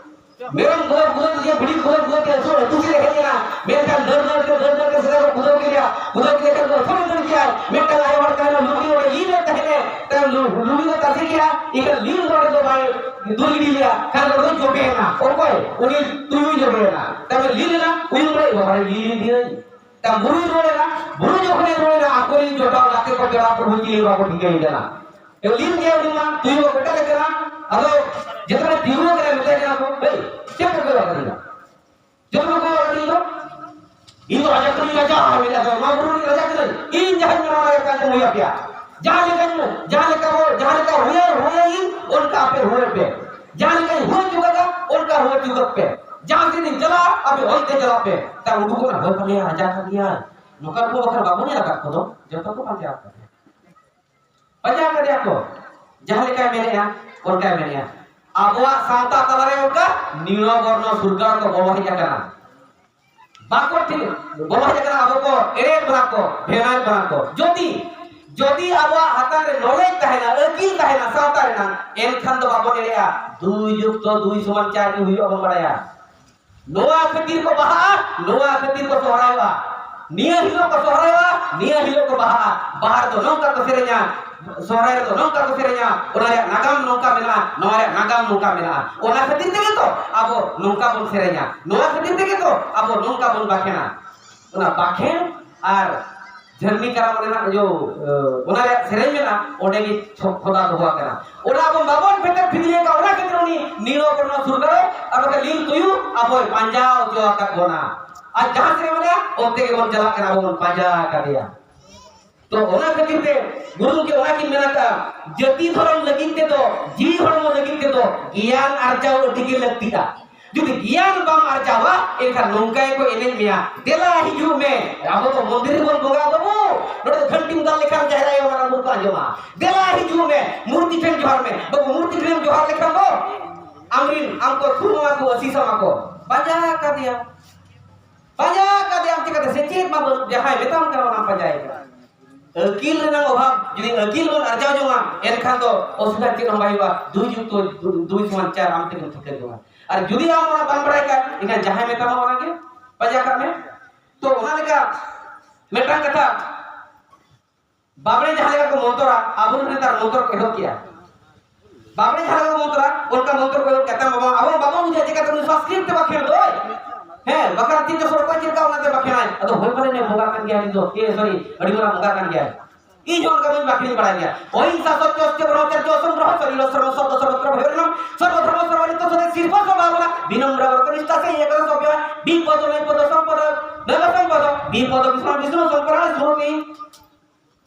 ᱢᱮᱨᱚᱢ ᱜᱩᱞᱟᱹ ᱜᱩᱞᱟᱹ ᱛᱮ, ᱵᱷᱤᱰᱤ ᱜᱩᱞᱟᱹ ᱜᱩᱞᱟᱹ ᱛᱮ ᱟᱹᱛᱩ, ᱟᱹᱛᱩ ᱥᱮᱫ ᱮ ᱦᱮᱡ ᱮᱱᱟ᱾ ᱢᱮᱱᱠᱷᱟᱱ ᱫᱟᱹᱲ ᱫᱟᱹᱲ ᱛᱮ, ᱫᱟᱹᱲ ᱫᱟᱹᱲ ᱛᱮ ᱥᱮᱫᱟᱭ ᱠᱚ ᱜᱩᱞᱟᱹᱣ ᱠᱮᱫᱮᱭᱟ᱾ ᱜᱩᱞᱟᱹᱣ ᱠᱮᱫᱮ ᱠᱷᱟᱱ ᱫᱚ ᱟᱹᱛᱩ ᱨᱮ ᱫᱟᱹᱲ ᱠᱮᱫᱟᱭ᱾ ᱢᱤᱫᱴᱟᱝ ᱟᱭᱳ ᱦᱚᱲ ᱛᱟᱦᱮᱱᱟ, ᱞᱩᱜᱽᱲᱤ ᱚᱸᱰᱮ ᱞᱤᱞ ᱨᱮ ᱛᱟᱦᱮᱱᱟ᱾ ᱛᱟᱦᱮᱱ ᱞᱩ-, ᱞᱩᱜᱽᱲᱤ ᱫᱚ ᱛᱟᱥᱮ ᱠᱮᱫᱟ᱾ ᱤᱱᱟᱹ ᱞᱤᱞ ᱫᱚ ᱚᱸᱰᱮ ᱫᱚ ᱵᱟᱭ ᱫᱩᱞ ᱜᱤᱰᱤ ᱞᱮᱫᱟ᱾ ᱠᱷᱟᱱ ᱚᱸᱰᱮ ᱫᱚ ᱡᱚᱵᱮᱭᱮᱱᱟ᱾ ᱚᱠᱚᱭ? ᱩᱱᱤ ᱛᱩᱭᱩᱭ ᱡᱚᱵᱮᱭᱮᱱᱟ᱾ ᱛᱟᱦᱞᱮ ᱞᱤᱞ ᱮᱱᱟ, ᱩᱭᱩᱝ ᱨᱮ, "ᱵᱟᱵᱟ ᱨᱮ, ᱞᱤᱞ ᱤᱫᱤᱭᱟᱹᱧ, ᱛᱟ ᱵᱩᱨᱩᱭ ᱨᱩᱣᱟᱹᱲᱮᱱᱟ, ᱵᱩᱨᱩ ᱡᱚᱠᱷᱚᱱᱮ ᱨᱩᱣᱟᱹᱲᱮᱱᱟ, ᱟᱠᱚᱨᱮᱱ ᱡᱚᱴᱟᱣ ᱜᱟᱛᱮ ᱠᱚ ᱯᱮᱲᱟ ᱯᱨᱚᱵᱷᱩ ᱪᱤᱞᱤ ᱦᱚᱸ ᱵᱟᱠᱚ ᱴᱷᱤᱠᱟᱹᱭᱮ ᱠᱟᱱᱟ᱾ ᱮ, ᱞᱤᱱ ᱜᱮ ᱩᱱᱤ ᱢᱟ ᱛᱩᱭᱩ ᱵᱟᱠᱚ ᱮᱴᱟᱜ ᱞᱮ ᱠᱟᱱᱟ᱾ ᱟᱫᱚ ᱡᱚᱠᱷᱚᱱᱮ ᱛᱤᱸᱜᱩ ᱟᱠᱟᱱᱟ, ᱢᱮᱛᱟᱭ ᱠᱟᱱᱟ ᱠᱚ, "ᱮᱭ, ᱪᱮᱫ ᱯᱮ ᱠᱚᱭᱚᱜ ᱟᱠᱟᱫᱤᱧᱟ? ᱪᱮᱫ ᱯᱮ ᱠᱚᱭᱚᱜ ᱟᱠᱟᱫᱤᱧ ᱫᱚ? ᱤᱧ ᱫᱚ ᱨᱟᱡᱟ ᱠᱟᱹᱱᱟᱹᱧ, ᱨᱟᱡᱟ, ᱢᱮᱱᱮᱫ ᱫᱚ, ᱱᱚᱣᱟ ᱵᱩᱨᱩ ᱨᱤᱱᱤᱡ ᱨᱟᱡᱟ ᱠᱟᱹᱱᱟᱹᱧ᱾ ᱤᱧ ᱡᱟᱦᱟᱸᱧ ᱢᱮᱱᱟ ᱚᱱᱟ ᱜᱮ ᱠᱟᱡᱽ ᱦᱩᱭ ᱟᱯᱮᱭᱟ᱾ ᱡᱟᱦᱟᱸ ᱞᱮᱠᱟᱧ, ᱡᱟᱦᱟᱸ ᱞᱮᱠᱟ ᱵᱚ, ᱡᱟᱦᱟᱸ ᱞᱮᱠᱟ ᱦᱩᱭᱟ, ᱦᱩᱭᱟᱭᱤᱧ, ᱚᱱᱠᱟ ᱟᱯᱮ ᱦᱩᱭ ᱯᱮ᱾ ᱡᱟᱦᱟᱸ ᱞᱮᱠᱟᱧ ᱦᱩᱭ ᱦᱚᱪᱚ ᱠᱟᱫᱟ, ᱚᱱᱠᱟ ᱦᱩᱭ ᱦᱚᱪᱚ ᱠᱟᱜ ᱯᱮ᱾ ᱡᱟᱦᱟᱸ ᱥᱮᱫ ᱤᱧ ᱪᱟᱞᱟᱜᱼᱟ, ᱟᱯᱮ ᱚᱱᱛᱮ ᱪᱟᱞᱟᱜ ᱯᱮ᱾" ᱛᱟ ᱩᱰᱩᱠᱚᱜ ᱠᱟᱱᱟ, "ᱦᱳᱭ ᱛᱟᱞᱮᱭᱟ, ᱨᱟᱡᱟ ᱠᱟᱱ ᱜᱮᱭᱟᱭ᱾ ᱱᱚᱝᱠᱟ ᱠᱚ ᱵᱟᱠᱷᱟᱱ ᱵᱟᱵᱚᱱ ᱧᱮᱞ ᱟᱠᱟᱫ ᱠᱚᱫᱚ, ᱡᱚᱛᱚ ᱠᱚ ᱯᱟᱸᱡᱟ ᱟᱠᱟᱫ ᱠᱚᱣᱟ᱾" ᱯᱟᱸᱡᱟ ᱠᱟᱫᱮᱭᱟ ᱠᱚ, ᱡᱟᱦᱟᱸ ᱞᱮᱠᱟᱭ ᱢᱮᱱᱮᱜᱼᱟ, ᱚᱱᱠᱟᱭ ᱢᱮᱱᱮᱜᱼᱟ᱾ ᱟᱵᱚᱣᱟᱜ ᱥᱟᱶᱛᱟ ᱛᱟᱞᱟᱨᱮ ᱚᱱᱠᱟ ᱱᱤᱲᱚ ᱵᱚᱨᱱᱚ ᱥᱩᱨᱜᱟᱲ ᱠᱚ ᱵᱚᱞᱚ ᱦᱮᱡ ᱟᱠᱟᱱᱟ᱾ ᱵᱟᱠᱚ ᱴᱷᱤᱠ, ᱵᱚᱞᱚ ᱦᱮᱡ ᱟᱠᱟᱱᱟ, ᱟᱵᱚ ᱠᱚ ᱮᱲᱮ ᱵᱚᱱᱟ ᱠᱚ, ᱵᱷᱮᱱᱟᱭ ᱵᱚᱱᱟ ᱠᱚ᱾ ᱡᱩᱫᱤ, ᱡᱩᱫᱤ ᱟᱵᱚᱣᱟᱜ ᱦᱟᱛᱟᱝ ᱨᱮ knowledge ᱛᱟᱦᱮᱱᱟ, ᱟᱹᱠᱤᱞ ᱛᱟᱦᱮᱱᱟ ᱥᱟᱶᱛᱟ ᱨᱮᱱᱟᱜ, ᱮᱱᱠᱷᱟᱱ ᱫᱚ ᱵᱟᱵᱚᱱ ᱮᱲᱮᱜᱼᱟ᱾ ᱫᱩᱭ ᱡᱩᱠᱛᱚ ᱫᱩᱭ ᱥᱚᱢᱟᱱ ᱪᱟᱨ ᱜᱮ ᱦᱩᱭᱩᱜᱼᱟ, ᱵᱚᱱ ᱵᱟᱲᱟᱭᱟ᱾ ᱱᱚᱣᱟ ᱠᱷᱟᱹᱛᱤᱨ ᱠᱚ ᱵᱟᱦᱟᱜᱼᱟ, ᱱᱚᱣᱟ ᱠᱷᱟᱹᱛᱤᱨ ᱠᱚ ᱥᱚᱦᱨᱟᱭᱚᱜᱼᱟ᱾ ᱱᱤᱭᱟᱹ ᱦᱤᱞᱳᱜ ᱠᱚ ᱥᱚᱦᱨᱟᱭᱚᱜᱼᱟ, ᱱᱤᱭᱟᱹ ᱦᱤᱞᱳᱜ ᱠᱚ ᱵᱟᱦᱟᱜᱼᱟ᱾ ᱵᱟᱦᱟ ᱨᱮᱫᱚ ᱱᱚᱝᱠᱟ ᱠᱚ ᱥᱮᱨᱮᱧᱟ, ᱥᱚᱦᱨᱟᱭ ᱨᱮᱫᱚ ᱱᱚᱝᱠᱟ ᱠᱚ ᱥᱮᱨᱮᱧᱟ, ᱚᱱᱟ ᱨᱮᱭᱟᱜ ᱱᱟᱜᱟᱢ ᱱᱚᱝᱠᱟ ᱢᱮᱱᱟᱜᱼᱟ, ᱱᱚᱣᱟ ᱨᱮᱭᱟᱜ ᱱᱟᱜᱟᱢ ᱱᱚᱝᱠᱟ ᱢᱮᱱᱟᱜᱼᱟ᱾ ᱚᱱᱟ ᱠᱷᱟᱹᱛᱤᱨ ᱛᱮᱜᱮ ᱛᱚ ᱟᱵᱚ ᱱᱚᱝᱠᱟ ᱵᱚᱱ ᱥᱮᱨᱮᱧᱟ, ᱱᱚᱣᱟ ᱠᱷᱟᱹᱛᱤᱨ ᱛᱮᱜᱮ ᱛᱚ ᱟᱵᱚ ᱱᱚᱝᱠᱟ ᱵᱚᱱ ᱵᱟᱠᱷᱮᱬᱟ᱾ ᱚᱱᱟ ᱵᱟᱠᱷᱮᱬ ᱟᱨ ᱡᱷᱟᱹᱨᱱᱤ ᱠᱟᱨᱟᱢ ᱨᱮᱱᱟᱜ ᱡᱚ, ᱮ, ᱚᱱᱟ ᱨᱮᱭᱟᱜ ᱥᱮᱨᱮᱧ ᱢᱮᱱᱟᱜᱼᱟ, ᱚᱸᱰᱮ ᱜᱮ ᱪᱷᱚ-, ᱠᱷᱚᱫᱟ ᱫᱚᱦᱚ ᱟᱠᱟᱱᱟ᱾ ᱚᱱᱟ ᱟᱵᱚ ᱵᱟᱵᱚᱱ ᱯᱷᱮᱴᱮᱨ ᱯᱷᱤᱫᱤᱭ ᱟᱠᱟᱫ, ᱚᱱᱟ ᱠᱷᱟᱹᱛᱤᱨ ᱩᱱᱤ ᱱᱤᱨᱚ ᱵᱚᱨᱱᱚ ᱥᱩᱨᱜᱟᱲ ᱟᱨ ᱵᱟᱠᱷᱟᱱ ᱞᱤᱞ ᱛᱩᱭᱩ ᱟᱵᱚᱭ ᱯᱟᱸᱡᱟ ᱦᱚᱪᱚ ᱟᱠᱟᱫ ᱵᱚᱱᱟ᱾ ᱟᱨ ᱡᱟᱦᱟᱸ ᱥᱮᱫ ᱮ ᱢᱮᱱᱟ, ᱚᱱᱛᱮ ᱜᱮᱵᱚᱱ ᱪᱟᱞᱟᱜ ᱠᱟᱱᱟ, ᱟᱵᱚ ᱵᱚᱱ ᱯᱟᱸᱡᱟ ᱟᱠᱟᱫᱮᱭᱟ᱾ ᱛᱚ ᱚᱱᱟ ᱠᱷᱟᱹᱛᱤᱨ ᱛᱮ ᱜᱩᱨᱩ ᱜᱚᱢᱠᱮ ᱚᱱᱟ ᱠᱤᱱ ᱢᱮᱱ ᱟᱠᱟᱫᱼᱟ, ᱡᱟᱹᱛᱤ ᱫᱷᱚᱨᱚᱢ ᱞᱟᱹᱜᱤᱫ ᱛᱮᱫᱚ, ᱡᱤᱣᱤ ᱦᱚᱲᱢᱚ ᱞᱟᱹᱜᱤᱫ ᱛᱮᱫᱚ ᱜᱮᱭᱟᱱ ᱟᱨᱡᱟᱣ ᱟᱹᱰᱤ ᱜᱮ ᱞᱟᱹᱠᱛᱤᱜᱼᱟ᱾ ᱡᱩᱫᱤ ᱜᱮᱭᱟᱱ ᱵᱟᱢ ᱟᱨᱡᱟᱣᱟ, ᱮᱱᱠᱷᱟᱱ ᱱᱚᱝᱠᱟ ᱜᱮᱠᱚ ᱮᱱᱮᱡ ᱢᱮᱭᱟ, "ᱫᱮᱞᱟ ᱦᱤᱡᱩᱜ ᱢᱮ, ᱟᱵᱚ ᱫᱚ ᱢᱚᱱᱫᱤᱨ ᱨᱮᱵᱚᱱ ᱵᱚᱸᱜᱟ ᱵᱩᱨᱩ, ᱱᱚᱰᱮ ᱫᱚ ᱜᱷᱟᱱᱴᱤᱢ ᱫᱟᱞ ᱞᱮᱠᱷᱟᱱ ᱡᱟᱦᱮᱨ ᱟᱭᱳ ᱢᱟᱨᱟᱝ ᱵᱩᱨᱩ ᱠᱚ ᱟᱸᱡᱚᱢᱟ, ᱫᱮᱞᱟ ᱦᱤᱡᱩᱜ ᱢᱮ, ᱢᱩᱨᱛᱤ ᱴᱷᱮᱱ ᱡᱚᱦᱟᱨ ᱢᱮ᱾" ᱵᱟᱹᱵᱩ, ᱢᱩᱨᱛᱤ ᱴᱷᱮᱱ ᱡᱚᱦᱟᱨ ᱞᱮᱠᱷᱟᱱ ᱫᱚ ᱟᱢᱨᱤᱱ, ᱟᱢ ᱠᱚ ᱛᱷᱩᱢ ᱟᱢᱟ ᱠᱚ, ᱟᱹᱥᱤᱥ ᱟᱢᱟ ᱠᱚ᱾ ᱯᱟᱸᱡᱟ ᱠᱟᱫᱮᱭᱟ, ᱯᱟᱸᱡᱟ ᱠᱟᱫᱮᱭᱟᱢ ᱪᱤᱠᱟᱹᱛᱮ? ᱥᱮᱪᱮᱫ ᱢᱟ ᱵᱟᱹᱱᱩᱜ, ᱡᱟᱦᱟᱸᱭ ᱢᱮᱛᱟᱢ ᱠᱟᱱᱟ ᱚᱱᱟᱢ ᱯᱟᱸᱡᱟᱭᱮ ᱠᱟᱱᱟ᱾ ᱟᱹᱠᱤᱞ ᱨᱮᱱᱟᱜ ᱚᱵᱷᱟᱵ, ᱡᱩᱫᱤ ᱟᱹᱠᱤᱞ ᱵᱚᱱ ᱟᱨᱡᱟᱣ ᱡᱚᱝᱟ, ᱮᱱᱠᱷᱟᱱ ᱫᱚ ᱚᱥᱩᱵᱤᱫᱷᱟ ᱪᱮᱫ ᱦᱚᱸ ᱵᱟᱭ ᱦᱩᱭᱩᱜᱼᱟ᱾ ᱫᱩᱭ ᱡᱩᱠᱛᱚ ᱫᱩ-, ᱫᱩᱭ ᱥᱚᱢᱟᱱ ᱪᱟᱨ ᱟᱢ ᱛᱮᱜᱮᱢ ᱴᱷᱤᱠᱟᱹ ᱡᱚᱝᱟ᱾ ᱟᱨ ᱡᱩᱫᱤ ᱟᱢ ᱚᱱᱟ ᱵᱟᱢ ᱵᱟᱲᱟᱭ ᱠᱷᱟᱱ, ᱮᱱᱠᱷᱟᱱ ᱡᱟᱦᱟᱸᱭ ᱢᱮᱛᱟᱢᱟ ᱚᱱᱟᱜᱮ ᱯᱟᱸᱡᱟ ᱠᱟᱜ ᱢᱮ᱾ ᱛᱚ ᱚᱱᱟ ᱞᱮᱠᱟ ᱢᱤᱫᱴᱟᱝ ᱠᱟᱛᱷᱟ, ᱵᱟᱵᱽᱲᱮ ᱡᱟᱦᱟᱸ ᱞᱮᱠᱟ ᱠᱚ ᱢᱚᱱᱛᱚᱨᱟ, ᱟᱵᱚ ᱱᱮᱛᱟᱨ ᱢᱚᱱᱛᱚᱨ ᱠᱚ ᱮᱦᱚᱵ ᱠᱮᱜᱼᱟ᱾ ᱵᱟᱵᱽᱲᱮ ᱡᱟᱦᱟᱸ ᱞᱮᱠᱟ ᱠᱚ ᱢᱚᱱᱛᱚᱨᱟ, ᱚᱱᱠᱟ ᱢᱚᱱᱛᱚᱨ ᱠᱚ ᱮᱦᱚᱵ ᱠᱮᱜᱼᱟ᱾ ᱛᱟᱭᱚᱢ ᱵᱟᱵᱟ, ᱟᱵᱚ ᱵᱟᱵᱚᱱ ᱵᱩᱡᱷᱟᱹᱣᱟ ᱪᱮᱠᱟᱛᱮ ᱩᱱᱤ ᱥᱚᱝᱥᱠᱨᱤᱛ ᱛᱮ ᱵᱟᱠᱷᱮᱬ ᱫᱚᱭ᱾ ᱦᱮᱸ, ᱵᱟᱠᱷᱟᱱ ᱛᱤ ᱡᱚᱥᱚᱲ ᱚᱠᱚᱭ ᱪᱮᱫ ᱞᱮᱠᱟ ᱚᱱᱟᱛᱮ ᱵᱟᱠᱷᱮᱲᱟᱭ? ᱟᱫᱚ ᱦᱳᱭ ᱯᱟᱞᱮ ᱱᱮ ᱵᱚᱸᱜᱟ ᱠᱟᱱ ᱜᱮᱭᱟ, ᱤᱧ ᱫᱚ, ᱮ, ᱥᱚᱨᱤ, ᱟᱹᱰᱤ ᱢᱟᱨᱟᱝ ᱵᱚᱸᱜᱟ ᱠᱟᱱ ᱜᱮᱭᱟᱭ᱾ ᱤᱧ ᱦᱚᱸ ᱚᱱᱠᱟ ᱵᱟᱹᱧ ᱵᱟᱠᱷᱮᱲ ᱵᱟᱲᱟᱭ ᱜᱮᱭᱟ᱾ ᱚᱦᱤᱝᱥᱟ ᱥᱚᱛᱭᱚ ᱥᱚᱛᱭᱚ ᱵᱨᱚᱦᱢᱚᱪᱟᱨᱡᱚ ᱚᱥᱚᱝᱜᱨᱚᱦᱚ ᱥᱚᱨᱤᱨ ᱥᱨᱚᱢ ᱥᱚᱵᱫ ᱥᱚর্বত্র ভয়র্ণম সর্বধর্ম সর্বনিত্য সদে শীর্ষ সম্ভাবনা বিনম্র ব্রত নিষ্ঠা সেই একদম সভ্য বিপদ নৈপদ সম্পদ নৈব সম্পদ বিপদ বিষ্ণু বিষ্ণু সম্পূর্ণ স্মৃতি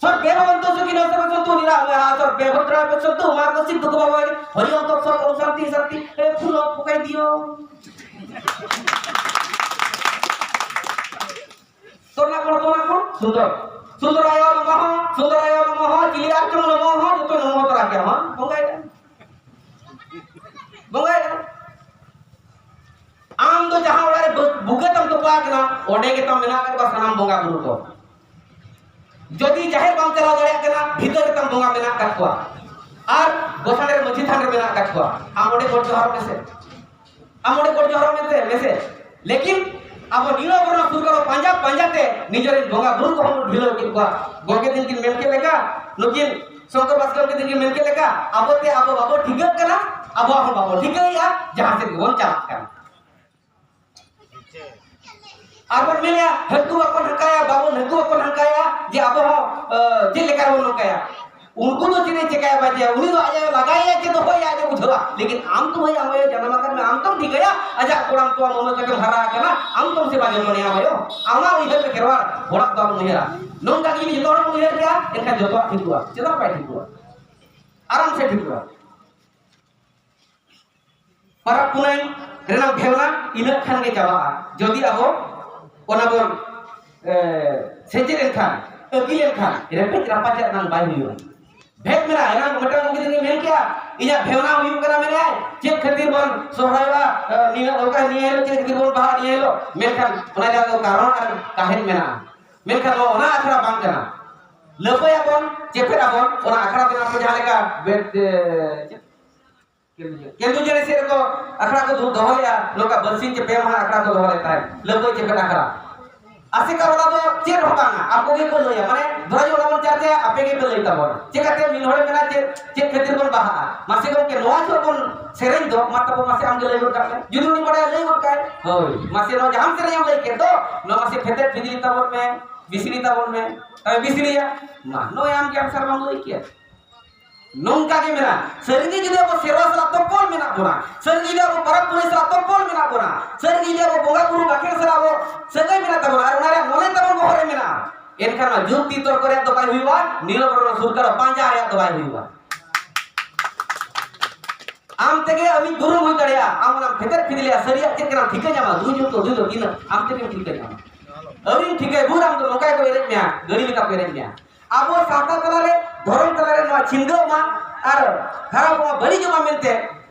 সর্বে ভবন্তু সুখিনঃ সর্বে সন্তু নিরাময়া সর্বে ভদ্রাণি পশ্যন্তু মা কশ্চিৎ দুঃখ ভাগ। হরি ওম তৎসৎ ওম শান্তি শান্তি। এ ফুল ফুকাই দিও। তোর না কোন, তোর না কোন? সুন্দর। সুন্দরায় নমঃ, সুন্দরায় নমঃ, চিলিয়ার চং নমঃ, যত নমঃ তোরা কে হন, বঙ্গাই। ᱵᱚᱸᱜᱟᱭᱮᱫᱟ᱾ ᱟᱢ ᱫᱚ ᱡᱟᱦᱟᱸ ᱚᱲᱟᱜ ᱨᱮ ᱵᱩ-, ᱵᱩᱠᱟᱹ ᱛᱟᱢ ᱛᱚᱯᱟ ᱟᱠᱟᱱᱟ, ᱚᱸᱰᱮ ᱜᱮ ᱛᱟᱢ ᱢᱮᱱᱟᱜ ᱟᱠᱟᱫ ᱠᱚᱣᱟ ᱥᱟᱱᱟᱢ ᱵᱚᱸᱜᱟ ᱵᱩᱨᱩ ᱠᱚ᱾ ᱡᱩᱫᱤ ᱡᱟᱦᱮᱨ ᱵᱟᱢ ᱪᱟᱞᱟᱣ ᱫᱟᱲᱮᱭᱟᱜ ᱠᱟᱱᱟ, ᱵᱷᱤᱛᱟᱹᱨ ᱨᱮ ᱛᱟᱢ ᱵᱚᱸᱜᱟ ᱢᱮᱱᱟᱜ ᱟᱠᱟᱫ ᱠᱚᱣᱟ᱾ ᱟᱨ ᱜᱚᱸᱥᱟᱲᱮ ᱨᱮ ᱢᱟᱹᱡᱷᱤ ᱛᱷᱟᱱ ᱨᱮ ᱢᱮᱱᱟᱜ ᱟᱠᱟᱫ ᱠᱚᱣᱟ᱾ ᱟᱢ ᱚᱸᱰᱮ ᱜᱚᱰ ᱡᱚᱦᱟᱨᱚᱜ ᱢᱮᱥᱮ᱾ ᱟᱢ ᱚᱸᱰᱮ ᱜᱚᱰ ᱡᱚᱦᱟᱨᱚᱜ ᱢᱮᱥᱮ, ᱢᱮᱥᱮ᱾ ᱞᱮᱠᱤᱱ ᱟᱵᱚ ᱱᱤᱭᱟᱹ ᱵᱚᱨᱚᱱ ᱥᱩᱨ ᱠᱚᱨᱮ ᱯᱟᱸᱡᱟ ᱯᱟᱸᱡᱟ ᱛᱮ ᱱᱤᱡᱮᱨᱤᱱ ᱵᱚᱸᱜᱟ ᱵᱩᱨᱩ ᱠᱚᱦᱚᱸ ᱵᱚᱱ ᱰᱷᱤᱞᱟᱹᱣ ᱠᱮᱫ ᱠᱚᱣᱟ᱾ ᱜᱚᱢᱠᱮ ᱛᱤᱠᱤᱱ ᱢᱮᱱ ᱠᱮᱫ ᱞᱮᱠᱟ, ᱱᱩᱠᱤᱱ ᱥᱚᱝᱠᱚᱨ ᱵᱟᱥᱠᱮ ᱜᱚᱢᱠᱮ ᱛᱤᱠᱤᱱ ᱢᱮᱱ ᱠᱮᱫ ᱞᱮᱠᱟ, ᱟᱵᱚ ᱛᱮ ᱟᱵᱚ ᱵᱟᱵᱚ ᱴᱷᱤᱠᱟᱹᱜ ᱠᱟᱱᱟ, ᱟᱵᱚᱣᱟᱜ ᱦᱚᱸ ᱵᱟᱵᱚ ᱴᱷᱤᱠᱟᱹᱭᱮᱫᱼᱟ, ᱡᱟᱦᱟᱸ ᱥᱮᱫ ᱜᱮᱵᱚᱱ ᱪᱟᱞᱟᱜ ᱠᱟᱱᱟ᱾ ᱟᱨ ᱵᱚᱱ ᱢᱮᱱᱮᱫᱼᱟ, ᱦᱟᱹᱱᱠᱩ ᱵᱟᱠᱚ ᱱᱚᱝᱠᱟᱭᱟ, ᱵᱟᱵᱚ ᱱᱩᱠᱩ ᱵᱟᱠᱚ ᱱᱚᱝᱠᱟᱭᱟ, ᱡᱮ ᱟᱵᱚ ᱦᱚᱸ, ᱮ, ᱪᱮᱫ ᱞᱮᱠᱟ ᱵᱚᱱ ᱱᱚᱝᱠᱟᱭᱟ? ᱩᱱᱠᱩ ᱫᱚ ᱪᱮᱫ ᱮ ᱪᱮᱠᱟᱭᱟ ᱵᱟᱭ ᱪᱮᱠᱟᱭᱟ, ᱩᱱᱤ ᱫᱚ ᱟᱡ ᱮ ᱞᱟᱜᱟᱭᱮᱭᱟ ᱪᱮ ᱫᱚᱦᱚᱭᱮᱭᱟ ᱟᱡ ᱮ ᱵᱩᱡᱷᱟᱹᱣᱟ᱾ ᱞᱮᱠᱤᱱ ᱟᱢ ᱛᱚ ᱵᱷᱟᱹᱭ, ᱟᱢ ᱟᱭᱳ ᱡᱟᱱᱟᱢ ᱟᱠᱟᱫ ᱢᱮ, ᱟᱢ ᱛᱚᱢ ᱴᱷᱤᱠᱟᱹᱭᱟ ᱟᱡᱟᱜ ᱠᱚᱲᱟᱢ ᱛᱚᱣᱟ ᱢᱟᱹᱱᱩ ᱛᱟᱠᱮᱢ ᱦᱟᱨᱟ ᱟᱠᱟᱱᱟ, ᱟᱢ ᱛᱚᱢ ᱥᱮᱵᱟ ᱡᱚᱛᱚᱱᱮᱭᱟ ᱟᱭᱳ᱾ ᱟᱢᱟᱜ ᱩᱭᱦᱟᱹᱨ ᱯᱮ ᱠᱷᱮᱨᱣᱟᱲ, ᱦᱚᱲᱟᱜ ᱫᱚ ᱟᱞᱚᱢ ᱩᱭᱦᱟᱹᱨᱟ᱾ ᱱᱚᱝᱠᱟ ᱜᱮ ᱡᱩᱫᱤ ᱡᱚᱛᱚ ᱦᱚᱲ ᱵᱚᱱ ᱩᱭᱦᱟᱹᱨ ᱠᱮᱭᱟ, ᱮᱱᱠᱷᱟᱱ ᱡᱚᱛᱚᱣᱟᱜ ᱴᱷᱤᱠᱚᱜᱼᱟ᱾ ᱪᱮᱫᱟᱜ ᱵᱟᱭ ᱴᱷᱤᱠᱚᱜᱼᱟ? ᱟᱨᱟᱢ ᱥᱮ ᱴᱷᱤᱠᱚᱜᱼᱟ᱾ ᱯᱟᱨᱟᱵᱽ ᱯᱩᱱᱟᱹᱭ ᱨᱮᱱᱟᱜ ᱵᱷᱮᱣᱱᱟ ᱤᱱᱟᱹᱜ ᱠᱷᱟᱱ ᱜᱮ ᱪᱟᱵᱟᱜᱼᱟ᱾ ᱡᱩᱫᱤ ᱟᱵᱚ ᱚᱱᱟ ᱵᱚᱱ, ᱮ, ᱥᱮᱪᱮᱫ ᱮᱱᱠᱷᱟᱱ, ᱟᱹᱠᱤᱞ ᱮᱱᱠᱷᱟᱱ, ᱨᱮᱯᱮᱡ ᱨᱟᱯᱟᱪᱟᱜ ᱨᱮᱱᱟᱜ ᱵᱟᱭ ᱦᱩᱭᱩᱜᱼᱟ᱾ ᱵᱷᱮᱫ ᱢᱮᱱᱟᱜᱼᱟ᱾ ᱮᱱᱟᱝ ᱢᱤᱫᱴᱟᱝ ᱜᱚᱢᱠᱮ ᱛᱟᱹᱠᱤᱱ ᱢᱮᱱ ᱠᱮᱜᱼᱟ, ᱤᱧᱟᱹᱜ ᱵᱷᱮᱣᱱᱟ ᱦᱩᱭᱩᱜ ᱠᱟᱱᱟ, ᱢᱮᱱᱮᱫᱼᱟᱭ, ᱪᱮᱫ ᱠᱷᱟᱹᱛᱤᱨ ᱵᱚᱱ ᱥᱚᱦᱨᱟᱭᱚᱜᱼᱟ, ᱮ, ᱱᱤᱭᱟᱹ, ᱚᱱᱠᱟ ᱱᱤᱭᱟᱹ ᱦᱤᱞᱳᱜ, ᱪᱮᱫ ᱠᱷᱟᱹᱛᱤᱨ ᱵᱚᱱ ᱵᱟᱦᱟᱜᱼᱟ ᱱᱤᱭᱟᱹ ᱦᱤᱞᱳᱜ? ᱢᱮᱱᱠᱷᱟᱱ ᱚᱱᱟ ᱡᱟᱭᱜᱟ ᱫᱚ ᱠᱟᱨᱚᱱ ᱟᱨ ᱠᱟᱦᱮᱱ ᱢᱮᱱᱟᱜᱼᱟ᱾ ᱢᱮᱱᱠᱷᱟᱱ ᱱᱚᱣᱟ, ᱚᱱᱟ ᱟᱠᱷᱲᱟ ᱵᱟᱝ ᱠᱟᱱᱟ᱾ ᱞᱟᱹᱯᱟᱹᱭ ᱟᱵᱚᱱ, ᱪᱮᱯᱮᱫ ᱟᱵᱚᱱ, ᱚᱱᱟ ᱟᱠᱷᱲᱟ ᱵᱮᱱᱟᱣ ᱠᱚ ᱡᱟᱦᱟᱸ ᱞᱮᱠᱟ ᱵᱮ-, ᱮ, ᱠᱮᱱᱫᱩ ᱡᱟᱹᱱᱤ ᱥᱮᱫ ᱨᱮᱠᱚ ᱟᱠᱷᱲᱟ ᱠᱚ ᱫᱚᱦᱚ ᱞᱮᱫᱼᱟ, ᱱᱚᱝᱠᱟ ᱵᱟᱨᱥᱤᱧ ᱪᱮ ᱯᱮ ᱢᱟᱦᱟ ᱟᱠᱷᱲᱟ ᱠᱚ ᱫᱚᱦᱚ ᱞᱮᱫ ᱛᱟᱦᱮᱸᱫ, ᱞᱟᱹᱯᱟᱹᱭ ᱪᱮᱯᱮᱫ ᱟᱠᱷᱲᱟ᱾ ᱟᱥᱮᱠᱟ ᱵᱟᱞᱟ ᱫᱚ ᱪᱮᱫ ᱦᱚᱸ ᱵᱟᱝᱟ, ᱟᱠᱚ ᱜᱮᱠᱚ ᱞᱟᱹᱭᱟ᱾ ᱢᱟᱱᱮ ᱫᱷᱚᱨᱚ ᱡᱚᱜ ᱵᱚᱱ ᱪᱟᱨᱪᱟᱭᱟ, ᱟᱯᱮ ᱜᱮᱯᱮ ᱞᱟᱹᱭ ᱛᱟᱵᱚᱱᱟ᱾ ᱪᱮᱠᱟᱛᱮ ᱢᱤᱫ ᱦᱚᱲᱮ ᱢᱮᱱᱟ ᱪᱮᱫ, ᱪᱮᱫ ᱠᱷᱟᱹᱛᱤᱨ ᱵᱚᱱ ᱵᱟᱦᱟᱜᱼᱟ? ᱢᱟᱥᱮ ᱜᱚᱢᱠᱮ, ᱱᱚᱣᱟ ᱡᱚᱦᱚᱜ ᱵᱚᱱ ᱥᱮᱨᱮᱧ ᱫᱚ, ᱢᱟ ᱛᱟᱵᱚ ᱢᱟᱥᱮ ᱟᱢ ᱜᱮ ᱞᱟᱹᱭ ᱜᱚᱫ ᱠᱟᱜ ᱢᱮ᱾ ᱡᱩᱫᱤ ᱩᱱᱤ ᱵᱟᱲᱟᱭᱟ, ᱞᱟᱹᱭ ᱜᱚᱫ ᱠᱟᱭ᱾ ᱦᱳᱭ, ᱢᱟᱥᱮ ᱱᱚᱣᱟ ᱡᱟᱦᱟᱸᱢ ᱥᱮᱨᱮᱧ ᱮᱢ ᱞᱟᱹᱭ ᱠᱮᱫ ᱫᱚ, ᱱᱚᱣᱟ ᱢᱟᱥᱮ ᱯᱷᱮᱛᱮᱫ ᱵᱤᱡᱽᱞᱤ ᱛᱟᱵᱚᱱ ᱢᱮ, ᱵᱤᱥᱲᱤ ᱛᱟᱵᱚᱱ ᱢᱮ᱾ ᱛᱚᱵᱮ ᱵᱤᱥᱲᱤᱭᱟ? ᱢᱟ, ᱱᱚᱜᱼᱚᱭ ᱟᱢ ᱜᱮ ᱟᱱᱥᱟᱨ ᱵᱟᱢ ᱞᱟᱹᱭ ᱠᱮᱫ᱾ ᱱᱚᱝᱠᱟ ᱜᱮ ᱢᱮᱱᱟᱜᱼᱟ᱾ ᱥᱟᱹᱨᱤᱜᱮ ᱡᱩᱫᱤ ᱟᱵᱚ ᱥᱮᱨᱣᱟ ᱥᱟᱞᱟᱜ ᱛᱚᱯᱚᱞ ᱢᱮᱱᱟᱜ ᱵᱚᱱᱟ, ᱥᱟᱹᱨᱤᱜᱮ ᱡᱩᱫᱤ ᱟᱵᱚ ᱯᱚᱨᱚᱵᱽ ᱯᱩᱱᱟᱹᱭ ᱥᱟᱞᱟᱜ ᱛᱚᱯᱚᱞ ᱢᱮᱱᱟᱜ ᱵᱚᱱᱟ, ᱥᱟᱹᱨᱤᱜᱮ ᱡᱩᱫᱤ ᱟᱵᱚ ᱵᱚᱸᱜᱟ ᱵᱩᱨᱩ ᱵᱟᱠᱷᱮᱲ ᱥᱟᱞᱟᱜ ᱟᱵᱚ ᱥᱟᱹᱜᱟᱹᱭ ᱢᱮᱱᱟᱜ ᱛᱟᱵᱚᱱᱟ, ᱟᱨ ᱚᱱᱟ ᱨᱮᱭᱟᱜ ᱢᱚᱱᱮ ᱛᱟᱵᱚᱱ ᱵᱚᱦᱚᱜ ᱨᱮ ᱢᱮᱱᱟᱜᱼᱟ, ᱮᱱᱠᱷᱟᱱ ᱱᱚᱣᱟ ᱡᱩᱠᱛᱤ ᱛᱚᱨᱠᱚ ᱨᱮᱭᱟᱜ ᱫᱚ ᱵᱟᱭ ᱦᱩᱭᱩᱜᱼᱟ, ᱱᱤᱨᱚᱲ ᱨᱚᱲ ᱥᱩᱨ ᱠᱟᱨᱚ ᱯᱟᱸᱡᱟ ᱨᱮᱭᱟᱜ ᱫᱚ ᱵᱟᱭ ᱦᱩᱭᱩᱜᱼᱟ᱾ ᱟᱢ ᱛᱮᱜᱮ ᱟᱹᱢᱤᱡ ᱜᱩᱨᱩᱢ ᱦᱩᱭ ᱫᱟᱲᱮᱭᱟᱜᱼᱟ, ᱟᱢ ᱚᱱᱟᱢ ᱯᱷᱮᱛᱮᱫ ᱯᱷᱤᱫᱤᱞᱮᱭᱟ, ᱥᱟᱹᱨᱤᱭᱟᱜ ᱪᱮᱫ ᱠᱟᱱᱟᱢ ᱴᱷᱤᱠᱟᱹ ᱧᱟᱢᱟ, ᱫᱩᱭ ᱡᱩᱜᱽ ᱫᱚ ᱫᱩᱭ ᱫᱚ ᱛᱤᱱᱟᱹᱜ, ᱟᱢ ᱛᱮᱜᱮᱢ ᱴᱷᱤᱠᱟᱹ ᱧᱟᱢᱟ᱾ ᱟᱹᱣᱨᱤᱢ ᱴᱷᱤᱠᱟᱹᱭ ᱵᱷᱩᱨ, ᱟᱢ ᱫᱚ ᱱᱚᱝᱠᱟ ᱜᱮᱠᱚ ᱮᱱᱮᱡ ᱢᱮᱭᱟ, ᱜᱟᱹᱲᱤ ᱞᱮᱠᱟ ᱠᱚ ᱮᱱᱮᱡ ᱢᱮᱭᱟ᱾ ᱟᱵᱚ ᱥᱟᱶᱛᱟ ᱛᱟᱞᱟᱨᱮ, ᱫᱷᱚᱨᱚᱢ ᱛᱟᱞᱟᱨᱮ ᱱᱚᱣᱟ ᱪᱷᱤᱱᱜᱟᱹᱜ ᱢᱟ ᱟᱨ ᱠᱷᱟᱨᱟᱯᱚᱜ ᱢᱟ, ᱵᱟᱹᱲᱤᱡᱚᱜ ᱢᱟ ᱢᱮᱱᱛᱮ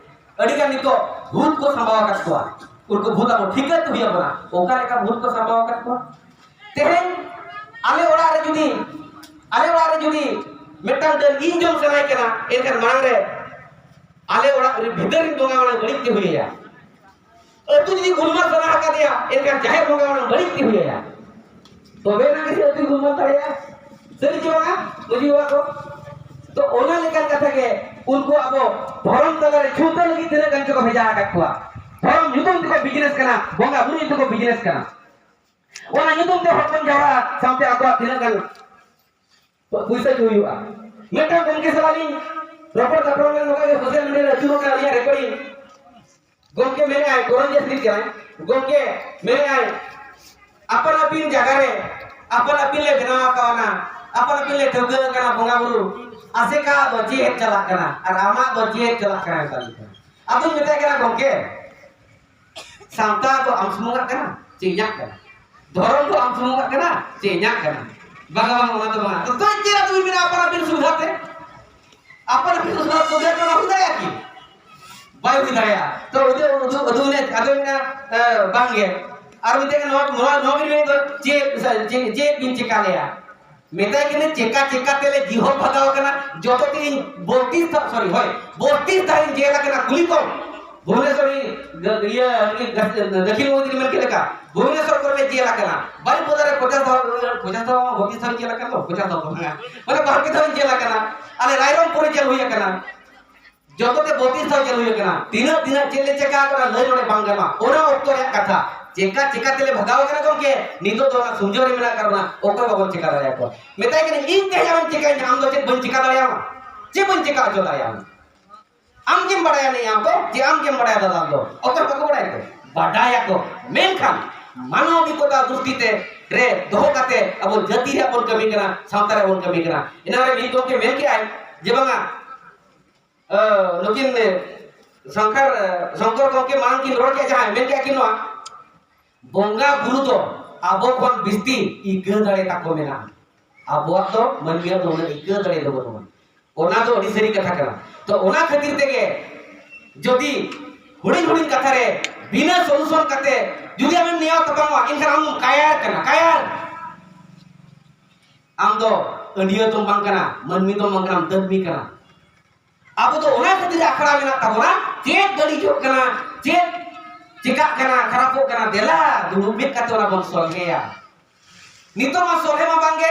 ᱟᱹᱰᱤᱜᱟᱱ ᱱᱤᱛᱚᱜ ᱵᱷᱩᱛ ᱠᱚ ᱥᱟᱢᱵᱟᱣ ᱟᱠᱟᱫ ᱠᱚᱣᱟ᱾ ᱩᱱᱠᱩ ᱵᱷᱩᱛ ᱟᱵᱚ ᱴᱷᱤᱠᱟᱹ ᱦᱩᱭ ᱟᱵᱚᱱᱟ, ᱚᱠᱟ ᱞᱮᱠᱟ ᱵᱷᱩᱛ ᱠᱚ ᱥᱟᱢᱵᱟᱣ ᱟᱠᱟᱫ ᱠᱚᱣᱟ᱾ ᱛᱮᱦᱮᱧ ᱟᱞᱮ ᱚᱲᱟᱜ ᱨᱮ ᱡᱩᱫᱤ, ᱟᱞᱮ ᱚᱲᱟᱜ ᱨᱮ ᱡᱩᱫᱤ ᱢᱤᱫᱴᱟᱝ ᱰᱟᱹᱱ ᱤᱧ ᱡᱚᱢ ᱥᱟᱱᱟᱭᱮ ᱠᱟᱱᱟ, ᱮᱱᱠᱷᱟᱱ ᱢᱟᱲᱟᱝ ᱨᱮ ᱟᱞᱮ ᱚᱲᱟᱜ ᱨᱮ ᱵᱷᱤᱛᱟᱹᱨ ᱨᱤᱱ ᱵᱚᱸᱜᱟ ᱢᱟᱲᱟᱝ ᱵᱟᱹᱲᱤᱡ ᱛᱮ ᱦᱩᱭᱟᱭᱟ᱾ ᱟᱹᱛᱩ ᱡᱩᱫᱤ ᱜᱩᱞᱢᱟᱞ ᱥᱟᱱᱟ ᱟᱠᱟᱫᱮᱭᱟ, ᱮᱱᱠᱷᱟᱱ ᱡᱟᱦᱮᱨ ᱵᱚᱸᱜᱟ ᱢᱟᱲᱟᱝ ᱵᱟᱹᱲᱤᱡ ᱛᱮ ᱦᱩᱭᱟᱭᱟ᱾ ᱛᱚᱵᱮ ᱮᱱᱟᱝ ᱜᱮ ᱥᱮ ᱟᱹᱛᱩᱭ ᱜᱩᱞᱢᱟᱞ ᱫᱟᱲᱮᱭᱟᱜᱼᱟ᱾ ᱥᱟᱹᱨᱤ ᱪᱮ ᱵᱟᱝᱟ, ᱢᱟᱹᱡᱷᱤ ᱵᱟᱵᱟ ᱠᱚ? ᱛᱚ ᱚᱱᱟ ᱞᱮᱠᱟᱱ ᱠᱟᱛᱷᱟ ᱜᱮ, ᱩᱱᱠᱩ ᱟᱵᱚ ᱫᱷᱚᱨᱚᱢ ᱛᱟᱞᱟᱨᱮ ᱪᱷᱩᱛᱟᱹ ᱞᱟᱹᱜᱤᱫ ᱛᱤᱱᱟᱹᱜ ᱜᱟᱱ ᱪᱚᱠᱚ ᱵᱷᱮᱡᱟ ᱟᱠᱟᱫ ᱠᱚᱣᱟ᱾ ᱫᱷᱚᱨᱚᱢ ᱧᱩᱛᱩᱢ ᱛᱮᱠᱚ ᱵᱤᱡᱽᱱᱮᱥ ᱠᱟᱱᱟ, ᱵᱚᱸᱜᱟ ᱵᱩᱨᱩ ᱧᱩᱛᱩᱢ ᱛᱮᱠᱚ ᱵᱤᱡᱽᱱᱮᱥ ᱠᱟᱱᱟ᱾ ᱚᱱᱟ ᱧᱩᱛᱩᱢ ᱛᱮ ᱦᱚᱲ ᱵᱚᱱ ᱡᱟᱣᱨᱟᱜᱼᱟ, ᱥᱟᱶᱛᱮ ᱟᱠᱚᱣᱟᱜ ᱛᱤᱱᱟᱹᱜ ᱜᱟᱱ ᱯᱩᱭᱥᱟᱹ ᱠᱚ ᱦᱩᱭᱩᱜᱼᱟ᱾ ᱢᱤᱫᱴᱟᱝ ᱜᱚᱢᱠᱮ ᱥᱟᱞᱟᱜ ᱞᱤᱧ ᱨᱚᱯᱚᱲ ᱛᱟᱯᱟᱢ ᱞᱮᱱᱟ, ᱱᱚᱝᱠᱟ ᱜᱮ ᱥᱳᱥᱟᱞ ᱢᱤᱰᱤᱭᱟ ᱨᱮ ᱟᱹᱪᱩᱨᱚᱜ ᱠᱟᱱᱟ ᱟᱹᱞᱤᱧᱟᱜ ᱨᱮᱠᱚᱨᱰᱤᱝ᱾ ᱜᱚᱢᱠᱮ ᱢᱮᱱᱮᱫᱼᱟᱭ, ᱠᱚᱨᱚᱱᱡᱤᱭᱟᱹ ᱥᱤᱨᱤᱡ ᱠᱟᱱᱟᱭ, ᱜᱚᱢᱠᱮ ᱢᱮᱱᱮᱫᱼᱟᱭ, ᱟᱯᱟᱱ ᱟᱹᱯᱤᱱ ᱡᱟᱭᱜᱟ ᱨᱮ ᱟᱯᱟᱱ ᱟᱹᱯᱤᱱ ᱞᱮ ᱵᱮᱱᱟᱣ ᱟᱠᱟᱣᱱᱟ, ᱟᱯᱟᱱ ᱟᱹᱯᱤᱱ ᱞᱮ ᱴᱷᱟᱹᱣᱠᱟᱹ ᱟᱠᱟᱱᱟ ᱵᱚᱸᱜᱟ ᱵᱩᱨᱩ, ᱟᱥᱮᱠᱟ ᱫᱚ ᱪᱮᱫ ᱪᱟᱞᱟᱜ ᱠᱟᱱᱟ ᱟᱨ ᱟᱢᱟᱜ ᱫᱚ ᱪᱮᱫ ᱪᱟᱞᱟᱜ ᱠᱟᱱᱟ? ᱢᱮᱛᱟᱞᱤᱧ ᱠᱟᱱᱟ᱾ ᱟᱫᱚᱧ ᱢᱮᱛᱟᱭ ᱠᱟᱱᱟ, ᱜᱚᱢᱠᱮ, ᱥᱟᱶᱛᱟ ᱫᱚ ᱟᱢ ᱥᱩᱢᱩᱝᱟᱜ ᱠᱟᱱᱟ ᱪᱮ ᱤᱧᱟᱹᱜ ᱠᱟᱱᱟ? ᱫᱷᱚᱨᱚᱢ ᱫᱚ ᱟᱢ ᱥᱩᱢᱩᱝᱟᱜ ᱠᱟᱱᱟ ᱪᱮ ᱤᱧᱟᱹᱜ ᱠᱟᱱᱟ? ᱵᱟᱝᱟ, ᱵᱟᱝᱟ, ᱚᱱᱟ ᱫᱚ ᱵᱟᱝᱟ᱾ ᱛᱚ ᱛᱚ ᱪᱮᱫ ᱟᱫᱚ ᱵᱤᱱ ᱢᱮᱱᱟ ᱟᱯᱟᱱ ᱟᱹᱯᱤᱱ ᱥᱩᱵᱤᱫᱷᱟ ᱛᱮ? ᱟᱯᱟᱱ ᱟᱹᱯᱤᱱ ᱥᱩᱵᱤᱫᱷᱟ ᱛᱮ ᱚᱱᱟ ᱦᱩᱭ ᱫᱟᱲᱮᱭᱟᱜᱼᱟ ᱠᱤ? ᱵᱟᱭ ᱦᱩᱭ ᱫᱟᱲᱮᱭᱟᱜᱼᱟ᱾ ᱛᱚ ᱩᱫᱩ, ᱩᱫᱩ, ᱩᱫᱩ ᱢᱮ, ᱟᱫᱚ ᱢᱮᱱᱟ, ᱮ, ᱵᱟᱝ ᱜᱮ᱾ ᱟᱨ ᱢᱤᱫᱴᱮᱱ ᱱᱚᱣᱟ, ᱱᱚᱣᱟ, ᱱᱚᱣᱟ ᱵᱤᱱ ᱢᱮᱱ ᱫᱚ ᱪᱮᱫ, ᱪᱮᱫ, ᱪᱮᱫ ᱵᱤᱱ ᱪᱮᱠᱟ ᱞᱮᱭᱟ? ᱢᱮᱛᱟᱭ ᱠᱟᱹᱱᱟᱹᱧ, ᱪᱮᱠᱟ ᱪᱮᱠᱟ ᱛᱮᱞᱮ ᱡᱤᱦᱚᱞ ᱵᱷᱟᱜᱟᱣ ᱠᱟᱱᱟ, ᱡᱚᱛᱚ ᱛᱮ ᱤᱧ ᱵᱚᱛᱤᱥ ᱫᱷᱟᱣ, ᱥᱚᱨᱤ, ᱦᱳᱭ, ᱵᱚᱛᱤᱥ ᱫᱷᱟᱣ ᱤᱧ ᱡᱮᱞ ᱟᱠᱟᱱᱟ, ᱠᱩᱞᱤ ᱠᱚᱢ᱾ ᱵᱷᱩᱵᱚᱱᱮᱥᱚᱨᱤ ᱤᱭᱟᱹ ᱫᱟᱠᱷᱤᱱ ᱢᱚᱱᱛᱨᱤ ᱢᱮᱱ ᱠᱮᱫ ᱞᱮᱠᱟ ᱵᱷᱩᱵᱚᱱᱮᱥᱚᱨ ᱠᱚᱨᱮ ᱡᱮᱞ ᱟᱠᱟᱱᱟ, ᱵᱟᱨᱤᱯᱚᱫᱟ ᱨᱮ ᱯᱚᱧᱪᱟᱥ ᱫᱷᱟᱣ, ᱯᱚᱧᱪᱟᱥ ᱫᱷᱟᱣ ᱵᱚᱛᱤᱥ ᱫᱷᱟᱣ ᱡᱮᱞ ᱟᱠᱟᱱ ᱫᱚ, ᱯᱚᱧᱪᱟᱥ ᱫᱷᱟᱣ ᱫᱚ ᱵᱟᱝᱟ, ᱢᱟᱱᱮ ᱵᱟᱨ ᱯᱮ ᱫᱷᱟᱣ ᱡᱮᱞ ᱟᱠᱟᱱᱟ᱾ ᱟᱞᱮ ᱨᱟᱭᱨᱚᱝᱯᱩᱨ ᱨᱮ ᱡᱮᱞ ᱦᱩᱭ ᱟᱠᱟᱱᱟ, ᱡᱚᱛᱚ ᱛᱮ ᱵᱚᱛᱤᱥ ᱫᱷᱟᱣ ᱡᱮᱞ ᱦᱩᱭ ᱟᱠᱟᱱᱟ᱾ ᱛᱤᱱᱟᱹᱜ ᱛᱤᱱᱟᱹᱜ ᱪᱮᱫ ᱞᱮ ᱪᱮᱠᱟ ᱟᱠᱟᱱᱟ ᱞᱟᱹᱭ ᱱᱚᱰᱮ ᱵᱟᱝ ᱜᱟᱱᱚᱜᱼᱟ᱾ ᱚᱱᱟ ᱚᱠᱛᱚ ᱨᱮᱭᱟᱜ ᱠᱟᱛᱷᱟ, ᱪᱮᱠᱟ ᱪᱮᱠᱟ ᱛᱮᱞᱮ ᱵᱷᱟᱜᱟᱣ ᱟᱠᱟᱱᱟ ᱜᱚᱢᱠᱮ, ᱱᱤᱛᱚᱜ ᱫᱚ ᱚᱱᱟ ᱥᱩᱨᱡᱚ ᱨᱮ ᱢᱮᱱᱟᱜ ᱟᱠᱟᱫ ᱵᱚᱱᱟ, ᱚᱠᱚᱭ ᱵᱟᱵᱚᱱ ᱪᱮᱠᱟ ᱫᱟᱲᱮᱭᱟᱠᱚᱣᱟ᱾ ᱢᱮᱛᱟᱭ ᱠᱟᱹᱱᱟᱹᱧ, ᱤᱧ ᱛᱮᱦᱮᱧ ᱟᱢᱮᱢ ᱪᱮᱠᱟᱧᱟ, ᱟᱢ ᱫᱚ ᱪᱮᱫ ᱵᱟᱹᱧ ᱪᱮᱠᱟ ᱫᱟᱲᱮᱭᱟᱢᱟ, ᱪᱮᱫ ᱵᱟᱹᱧ ᱪᱮᱠᱟ ᱦᱚᱪᱚ ᱫᱟᱲᱮᱭᱟᱢᱟ᱾ ᱟᱢ ᱜᱮᱢ ᱵᱟᱲᱟᱭᱟ ᱱᱤᱭᱟᱹ ᱫᱚ ᱡᱮ ᱟᱢ ᱜᱮᱢ ᱵᱟᱲᱟᱭᱟ ᱫᱟᱫᱟ ᱫᱚ᱾ ᱚᱠᱚᱭ ᱵᱟᱠᱚ ᱵᱟᱲᱟᱭᱟ ᱠᱚ? ᱵᱟᱰᱟᱭᱟᱠᱚ᱾ ᱢᱮᱱᱠᱷᱟᱱ ᱢᱟᱱᱚᱵᱤᱠᱚᱛᱟ ᱫᱨᱤᱥᱴᱤ ᱛᱮ ᱨᱮ ᱫᱚᱦᱚ ᱠᱟᱛᱮ ᱟᱵᱚ ᱡᱟᱹᱛᱤ ᱨᱮᱭᱟᱜ ᱵᱚᱱ ᱠᱟᱹᱢᱤ ᱠᱟᱱᱟ, ᱥᱟᱶᱛᱟ ᱨᱮ ᱵᱚᱱ ᱠᱟᱹᱢᱤ ᱠᱟᱱᱟ᱾ ᱮᱱᱟᱝ ᱨᱮ ᱢᱤᱫ ᱜᱚᱢᱠᱮ ᱢᱮᱱ ᱠᱮᱜᱼᱟᱭ ᱡᱮ ᱵᱟᱝᱟ, ᱱᱩᱠᱤᱱ ᱥᱚᱝᱠᱚᱨ ᱥᱚᱝᱠᱚᱨ ᱜᱚᱢᱠᱮ ᱢᱟᱲᱟᱝ ᱠᱤᱱ ᱨᱚᱲ ᱠᱮᱜᱼᱟ, ᱡᱟᱦᱟᱸᱭ ᱢᱮᱱ ᱠᱮᱜᱼᱟ ᱠᱤᱱ ᱱᱚᱣᱟ, ᱵᱚᱸᱜᱟ ᱵᱩᱨᱩ ᱫᱚ ᱟᱵᱚ ᱠᱷᱚᱱ ᱵᱤᱥᱛᱤ ᱤᱠᱟᱹ ᱫᱟᱲᱮ ᱛᱟᱠᱚ ᱢᱮᱱᱟᱜᱼᱟ᱾ ᱟᱵᱚᱣᱟᱜ ᱫᱚ ᱢᱟᱹᱱᱢᱤᱭᱟᱜ ᱫᱚ ᱩᱱᱟᱹᱜ ᱤᱠᱟᱹ ᱫᱟᱲᱮ ᱫᱚ ᱵᱟᱹᱱᱩᱜᱼᱟ᱾ ᱚᱱᱟ ᱫᱚ ᱟᱹᱰᱤ ᱥᱟᱹᱨᱤ ᱠᱟᱛᱷᱟ ᱠᱟᱱᱟ᱾ ᱛᱚ ᱚᱱᱟ ᱠᱷᱟᱹᱛᱤᱨ ᱛᱮᱜᱮ ᱡᱩᱫᱤ ᱦᱩᱰᱤᱧ ᱦᱩᱰᱤᱧ ᱠᱟᱛᱷᱟ ᱨᱮ ᱵᱤᱱᱟᱹ ᱥᱚᱞᱩᱥᱚᱱ ᱠᱟᱛᱮ ᱡᱩᱫᱤ ᱟᱢᱮᱢ ᱱᱮᱭᱟᱣ ᱛᱟᱯᱟᱢᱚᱜᱼᱟ, ᱮᱱᱠᱷᱟᱱ ᱟᱢ ᱫᱚᱢ ᱠᱟᱭᱟᱨ ᱠᱟᱱᱟ, ᱠᱟᱭᱟᱨ᱾ ᱟᱢ ᱫᱚ ᱟᱹᱰᱭᱟᱹ ᱫᱚᱢ ᱵᱟᱝ ᱠᱟᱱᱟ, ᱢᱟᱹᱱᱢᱤ ᱫᱚᱢ ᱵᱟᱝ ᱠᱟᱱᱟ, ᱫᱟᱹᱱᱢᱤ ᱠᱟᱱᱟ᱾ ᱟᱵᱚ ᱫᱚ ᱚᱱᱟ ᱠᱷᱟᱹᱛᱤᱨ ᱟᱠᱷᱲᱟ ᱢᱮᱱᱟᱜ ᱛᱟᱵᱚᱱᱟ, ᱪᱮᱫ ᱵᱟᱹᱲᱤᱡᱚᱜ ᱠᱟᱱᱟ, ᱪᱮᱫ ᱪᱮᱠᱟᱜ ᱠᱟᱱᱟ, ᱠᱷᱟᱨᱟᱯᱚᱜ ᱠᱟᱱᱟ, ᱫᱮᱞᱟ ᱫᱩᱲᱩᱵ ᱢᱤᱫ ᱠᱟᱛᱮ ᱚᱱᱟ ᱵᱚᱱ ᱥᱚᱞᱦᱮᱭᱟ᱾ ᱱᱤᱛᱚᱜ ᱢᱟ ᱥᱚᱞᱦᱮ ᱢᱟ ᱵᱟᱝᱜᱮ,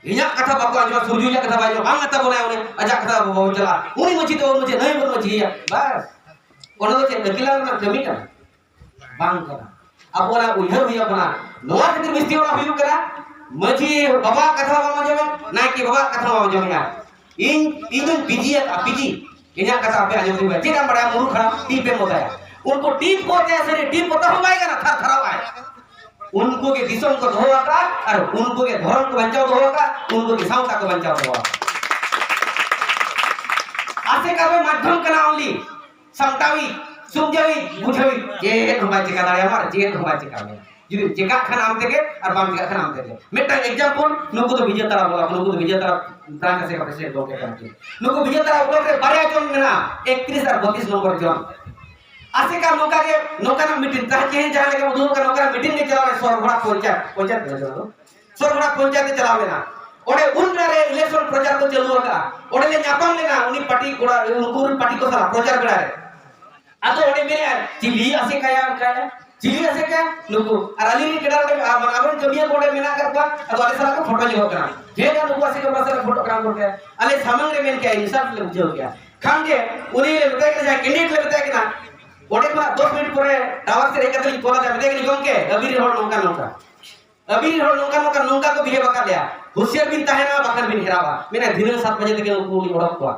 ᱤᱧᱟᱹᱜ ᱠᱟᱛᱷᱟ ᱵᱟᱠᱚ ᱟᱸᱡᱚᱢᱟ, ᱥᱩᱨᱡᱩ ᱤᱧᱟᱹᱜ ᱠᱟᱛᱷᱟ ᱵᱟᱭ ᱟᱸᱡᱚᱢᱟ, ᱵᱟᱝ ᱢᱮᱛᱟ ᱵᱚᱱᱟᱭ ᱩᱱᱤ, ᱟᱡᱟᱜ ᱠᱟᱛᱷᱟ ᱵᱟᱵᱚᱱ ᱪᱟᱞᱟᱜᱼᱟ, ᱩᱱᱤ ᱢᱟᱹᱡᱷᱤ ᱫᱚ ᱢᱟᱹᱡᱷᱤ, ᱱᱟᱹᱭ ᱵᱚᱱ ᱢᱟᱹᱡᱷᱤᱭᱟ, ᱵᱟᱥ᱾ ᱚᱱᱟ ᱫᱚ ᱪᱮᱫ ᱟᱹᱠᱤᱞᱟᱱ ᱨᱮᱱᱟᱜ ᱠᱟᱹᱢᱤ ᱠᱟᱱᱟ? ᱵᱟᱝ ᱠᱟᱱᱟ᱾ ᱟᱵᱚ ᱚᱱᱟ ᱩᱭᱦᱟᱹᱨ ᱦᱩᱭ ᱟᱵᱚᱱᱟ᱾ ᱱᱚᱣᱟ ᱠᱷᱟᱹᱛᱤᱨ ᱵᱤᱥᱛᱤ ᱚᱱᱟ ᱦᱩᱭᱩᱜ ᱠᱟᱱᱟ, ᱢᱟᱹᱡᱷᱤ ᱵᱟᱵᱟᱣᱟᱜ ᱠᱟᱛᱷᱟ ᱵᱟᱢ ᱟᱸᱡᱚᱢᱟ, ᱱᱟᱭᱠᱮ ᱵᱟᱵᱟᱣᱟᱜ ᱠᱟᱛᱷᱟ ᱵᱟᱢ ᱟᱸᱡᱚᱢᱮᱜᱼᱟ᱾ ᱤᱧ, ᱤᱧ ᱫᱚᱧ ᱯᱤᱡᱤ ᱟᱠᱟᱫᱼᱟ, ᱯᱤᱡᱤ᱾ ᱤᱧᱟᱹᱜ ᱠᱟᱛᱷᱟ ᱟᱯᱮ ᱟᱸᱡᱚᱢ ᱯᱮ, ᱪᱮᱫ ᱮᱢ ᱵᱟᱲᱟᱭᱟ ᱢᱩᱨᱩᱠ ᱦᱟᱲᱟᱢ, ᱴᱤᱯ ᱮᱢ ᱵᱚᱛᱟᱭᱟ᱾ ᱩᱱᱠᱩ ᱴᱤᱯ ᱠᱚ ᱛᱮ ᱥᱟᱹᱨᱤ ᱴᱤᱯ ᱵᱚᱛᱟ ᱦᱚᱸ ᱵᱟᱭ ᱜᱟᱱᱟ, ᱛᱷᱟᱨ ᱛᱷᱟᱨᱟᱣ ᱟᱭ᱾ ᱩᱱᱠᱩ ᱜᱮ ᱫᱤᱥᱚᱢ ᱠᱚ ᱫᱚᱦᱚ ᱟᱠᱟᱫᱼᱟ ᱟᱨ ᱩᱱᱠᱩ ᱜᱮ ᱫᱷᱚᱨᱚᱢ ᱠᱚ ᱵᱟᱧᱪᱟᱣ ᱫᱚᱦᱚ ᱟᱠᱟᱫᱼᱟ, ᱩᱱᱠᱩ ᱜᱮ ᱥᱟᱶᱛᱟ ᱠᱚ ᱵᱟᱧᱪᱟᱣ ᱫᱚᱦᱚ ᱟᱠᱟᱫᱼᱟ᱾ ᱟᱥᱮᱠᱟ ᱫᱚ ᱢᱟᱫᱽᱫᱷᱚᱢ ᱠᱟᱱᱟ only, ᱥᱟᱢᱴᱟᱣᱤᱡ, ᱥᱩᱢᱡᱟᱣᱤᱡ, ᱵᱩᱡᱷᱟᱹᱣᱤᱡ, ᱪᱮᱫ ᱦᱚᱸ ᱵᱟᱭ ᱪᱮᱠᱟ ᱫᱟᱲᱮᱭᱟᱢᱟ ᱟᱨ ᱪᱮᱫ ᱦᱚᱸ ᱵᱟᱭ ᱪᱮᱠᱟ ᱢᱮᱭᱟ᱾ ᱡᱩᱫᱤᱢ ᱪᱮᱠᱟᱜ ᱠᱷᱟᱱ ᱟᱢ ᱛᱮᱜᱮ ᱟᱨ ᱵᱟᱢ ᱪᱮᱠᱟᱜ ᱠᱷᱟᱱ ᱟᱢ ᱛᱮᱜᱮ᱾ ᱢᱤᱫᱴᱟᱝ example, ᱱᱩᱠᱩ ᱫᱚ ᱵᱤᱡᱮᱛᱟᱲᱟ block, ᱱᱩᱠᱩ ᱫᱚ ᱵᱤᱡᱮᱛᱟᱲᱟ branch ᱟᱥᱮᱠᱟ president ᱜᱚᱢᱠᱮ ᱠᱟᱱᱟ ᱠᱤᱱ᱾ ᱱᱩᱠᱩ ᱵᱤᱡᱮᱛᱟᱲᱟ block ᱨᱮ ᱵᱟᱨᱭᱟ ᱡᱚᱱ ᱢᱮᱱᱟᱜᱼᱟ, ᱮᱠᱛᱨᱤᱥ ᱟᱨ ᱵᱚᱛᱤᱥ ᱱᱚᱢᱵᱚᱨ ᱡᱚᱱ᱾ ᱟᱥᱮᱠᱟ ᱱᱚᱝᱠᱟ ᱜᱮ, ᱱᱚᱝᱠᱟᱱᱟᱜ meeting ᱛᱟᱦᱮᱸ ᱪᱮ ᱡᱟᱦᱟᱸ ᱞᱮᱠᱟ ᱩᱫᱩᱜ ᱠᱟᱱᱟ, ᱱᱚᱝᱠᱟᱱᱟᱜ meeting ᱜᱮ ᱪᱟᱞᱟᱣ ᱨᱮ ᱥᱚᱨᱜᱚᱲᱟ ᱯᱚᱧᱪᱟᱭᱮᱛ, ᱯᱚᱧᱪᱟᱭᱮᱛ ᱠᱟᱱᱟ ᱪᱮ ᱚᱱᱟ ᱫᱚ? ᱥᱚᱨᱜᱚᱲᱟ ᱯᱚᱧᱪᱟᱭᱮᱛ ᱮ ᱪᱟᱞᱟᱣ ᱞᱮᱱᱟ᱾ ᱚᱸᱰᱮ ᱩᱱ ᱵᱮᱲᱟ ᱨᱮ election ᱯᱨᱚᱪᱟᱨ ᱠᱚ ᱪᱟᱹᱞᱩ ᱟᱠᱟᱫᱼᱟ᱾ ᱚᱸᱰᱮ ᱞᱮ ᱧᱟᱯᱟᱢ ᱞᱮᱱᱟ ᱩᱱᱤ ᱯᱟᱨᱴᱤ ᱠᱚᱲᱟ, ᱩᱱᱠᱩ ᱨᱮᱱ ᱯᱟᱨᱴᱤ ᱠᱚ ᱥᱟᱞᱟᱜ ᱯᱨᱚᱪᱟᱨ ᱵᱮᱲᱟ ᱨᱮ᱾ ᱟᱫᱚ ᱚᱸᱰᱮ ᱢᱮᱱᱮᱫᱼᱟ, ᱪᱤᱞᱤ ᱟᱥᱮᱠᱟᱭᱟ ᱚᱱᱠᱟᱭᱟ, ᱪᱤᱞᱤ ᱟᱥᱮᱠᱟ? ᱱᱩᱠᱩ᱾ ᱟᱨ ᱟᱹᱞᱤᱧ ᱨᱮᱱ ᱠᱮᱰᱟᱨ ᱚᱸᱰᱮ, ᱟᱨ ᱟᱵᱚᱨᱮᱱ ᱠᱟᱹᱢᱤᱭᱟᱹ ᱠᱚ ᱚᱸᱰᱮ ᱢᱮᱱᱟᱜ ᱟᱠᱟᱫ ᱠᱚᱣᱟ, ᱟᱫᱚ ᱟᱞᱮ ᱥᱟᱞᱟᱜ ᱠᱚ ᱯᱷᱳᱴᱳ ᱧᱚᱜᱚᱜ ᱠᱟᱱᱟ᱾ ᱦᱮᱸ, ᱱᱩᱠᱩ ᱟᱥᱮᱠᱟ ᱵᱟᱵᱟ ᱥᱟᱞᱟᱜ ᱯᱷᱳᱴᱳ ᱠᱟᱱᱟ ᱠᱚ᱾ ᱟᱞᱮ ᱥᱟᱢᱟᱝ ᱨᱮ ᱢᱮᱱ ᱠᱮᱜᱼᱟ, ᱤᱱᱥᱟᱞᱴ ᱞᱮ ᱵᱩᱡᱷᱟᱹᱣ ᱠᱮᱜᱼᱟ᱾ ᱠᱷᱟᱱ ᱜᱮ ᱩᱱᱤ ᱞᱮ ᱢᱮᱛᱟᱭ ᱠᱟᱱᱟ, ᱡᱟᱦᱟᱸᱭ ᱠᱮᱱᱰᱤᱰᱮᱴ ᱞᱮ ᱢᱮᱛᱟᱭ ᱠᱟᱱᱟ, ᱚᱸᱰᱮ ᱠᱷᱚᱱᱟᱜ ᱫᱚᱥ ᱢᱤᱱᱤᱴ ᱯᱚᱨᱮ ᱴᱟᱣᱟᱨ ᱥᱮᱫ ᱦᱮᱡ ᱠᱟᱛᱮ ᱞᱤᱧ ᱠᱚᱞ ᱟᱫᱮᱭᱟ, ᱢᱮᱛᱟᱭ ᱠᱟᱹᱱᱟᱹᱧ, "ᱜᱚᱢᱠᱮ, ᱟᱹᱵᱤᱱ ᱨᱮᱱ ᱦᱚᱲ ᱱᱚᱝᱠᱟ ᱱᱚᱝᱠᱟ, ᱟᱹᱵᱤᱱ ᱨᱮᱱ ᱦᱚᱲ ᱱᱚᱝᱠᱟ ᱱᱚᱝᱠᱟ, ᱱᱚᱝᱠᱟ ᱠᱚ ᱵᱤᱦᱮᱵᱽ ᱟᱠᱟᱫ ᱞᱮᱭᱟ, ᱦᱩᱥᱤᱭᱟᱨ ᱵᱤᱱ ᱛᱟᱦᱮᱱᱟ ᱵᱟᱠᱷᱟᱱ ᱵᱤᱱ ᱦᱮᱨᱟᱣᱟ᱾" ᱢᱮᱱᱟ, ᱫᱷᱤᱱᱟᱹᱝ ᱥᱟᱛ ᱵᱟᱡᱮ ᱛᱮᱜᱮ ᱩᱱᱠᱩ ᱞᱤᱧ ᱚᱰᱚᱠ ᱠᱚᱣᱟ᱾